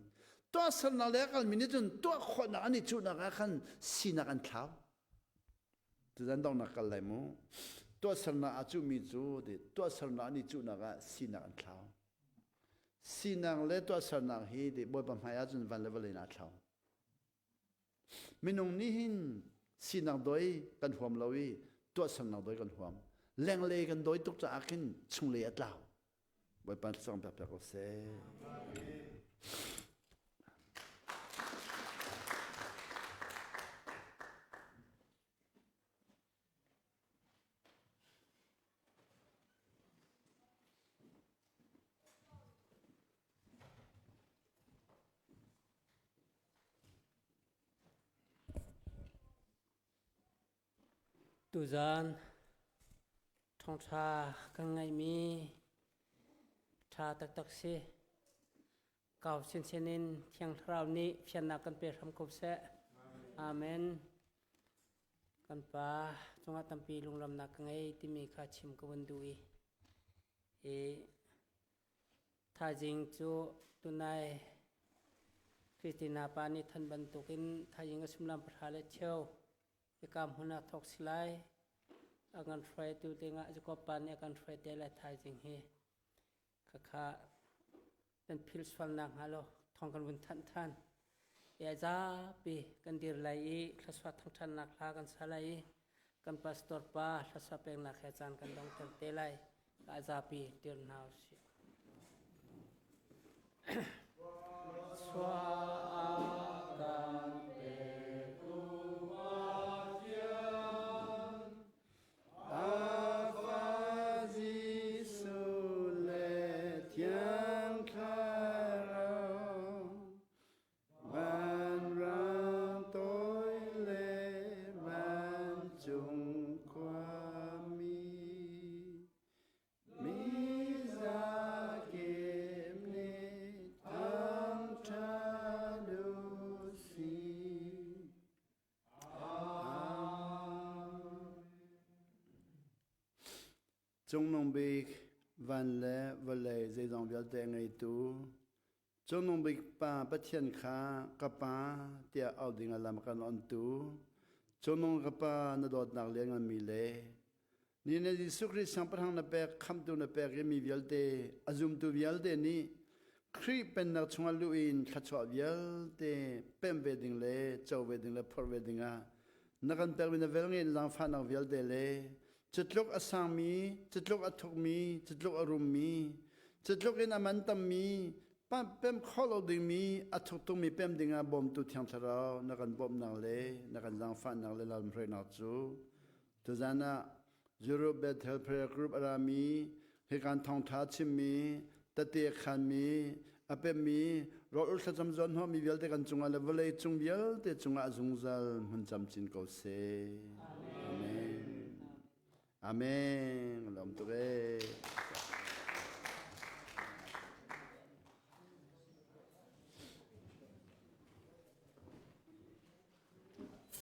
tuahsernak le kalmi nih cun tuah khawhnak an i cuhnak ah khan sinak an thlau. Tuzan donghnak kal lai mu. Tuahsernak aa cuhmi cu tuahsernak an i cuhnak ah sinak an thlau. Sinak le tuahsernak hi Bawipa hmai ahcun van le vawlei in aa thlau. Minung nih hin sinak doi kan huam lo i tuahsernak doi kan huam. Lenglei kan doi tuk caah khin chunglei a tlau. Bawipa thlacam pek pek ko seh. Tuzaan ṭhawngṭha kan ngeihmi ṭha taktak si. Kau chinchin in Thiang Thlarau nih fiannak kan pe hram ko seh. Amen. Kan pa cungah tampi lunglawmnak ka ngei timi kha chim ka vun duh i i thaizing cu tunai Christina pa nih than bantukin thaizing a sumlam pahra le cheu hika hmun ah thawk si lai. A kan hruaitu dingah Jakob pa nih a kan hruai te lai thaizing hi. Khakha kan phil sual nakhnga lo thawng kan vun thanh than. E zapi kan dir lai i thlasua thangthannak hla kan sa lai i kan pastor pa thlasua peknak he caan kan dongter te lai. Ka zapi dir hna usih. Cungnung bik van le vawlei zeizong vialte ngeitu Cungnung bik Pa Pathian kha ka Pa tiah auh ding a lam kan ontu Cungnung ka Pa na dawtnak liannganmi le Ni na Jesuh Khrih Siangpahrang na pek, khamhtu na pek i mi vialte, a zumtu vialte nih Khrih pennak chungah luh in thluachuah vialte pemh ve ding le co ve ding le phorh ve dingah na kan pekmi na velngeih na zaangfahnak vialte le cutluk a sangmi, cutluk a thukmi, cutluk a rummi, cutluk in a man tammi, pemh khawh lo dingmi, a thuk tukmi pemh dingah bawmtu Thiang Thlarau na kan bawmhnak le na kan zaangfahnak le lamhruainak cu Tuzan ah Europe Bethel Prayer Group a rami, hikan thawngṭha chimmi, tete khanmi, a pemmi, rawl ul thlacam zuan hnawhmi vialte kan cungah le vawlei cung vialte cungah a zungzal hmun camcin ko seh. Amen. Amen. Lawm tuk ee.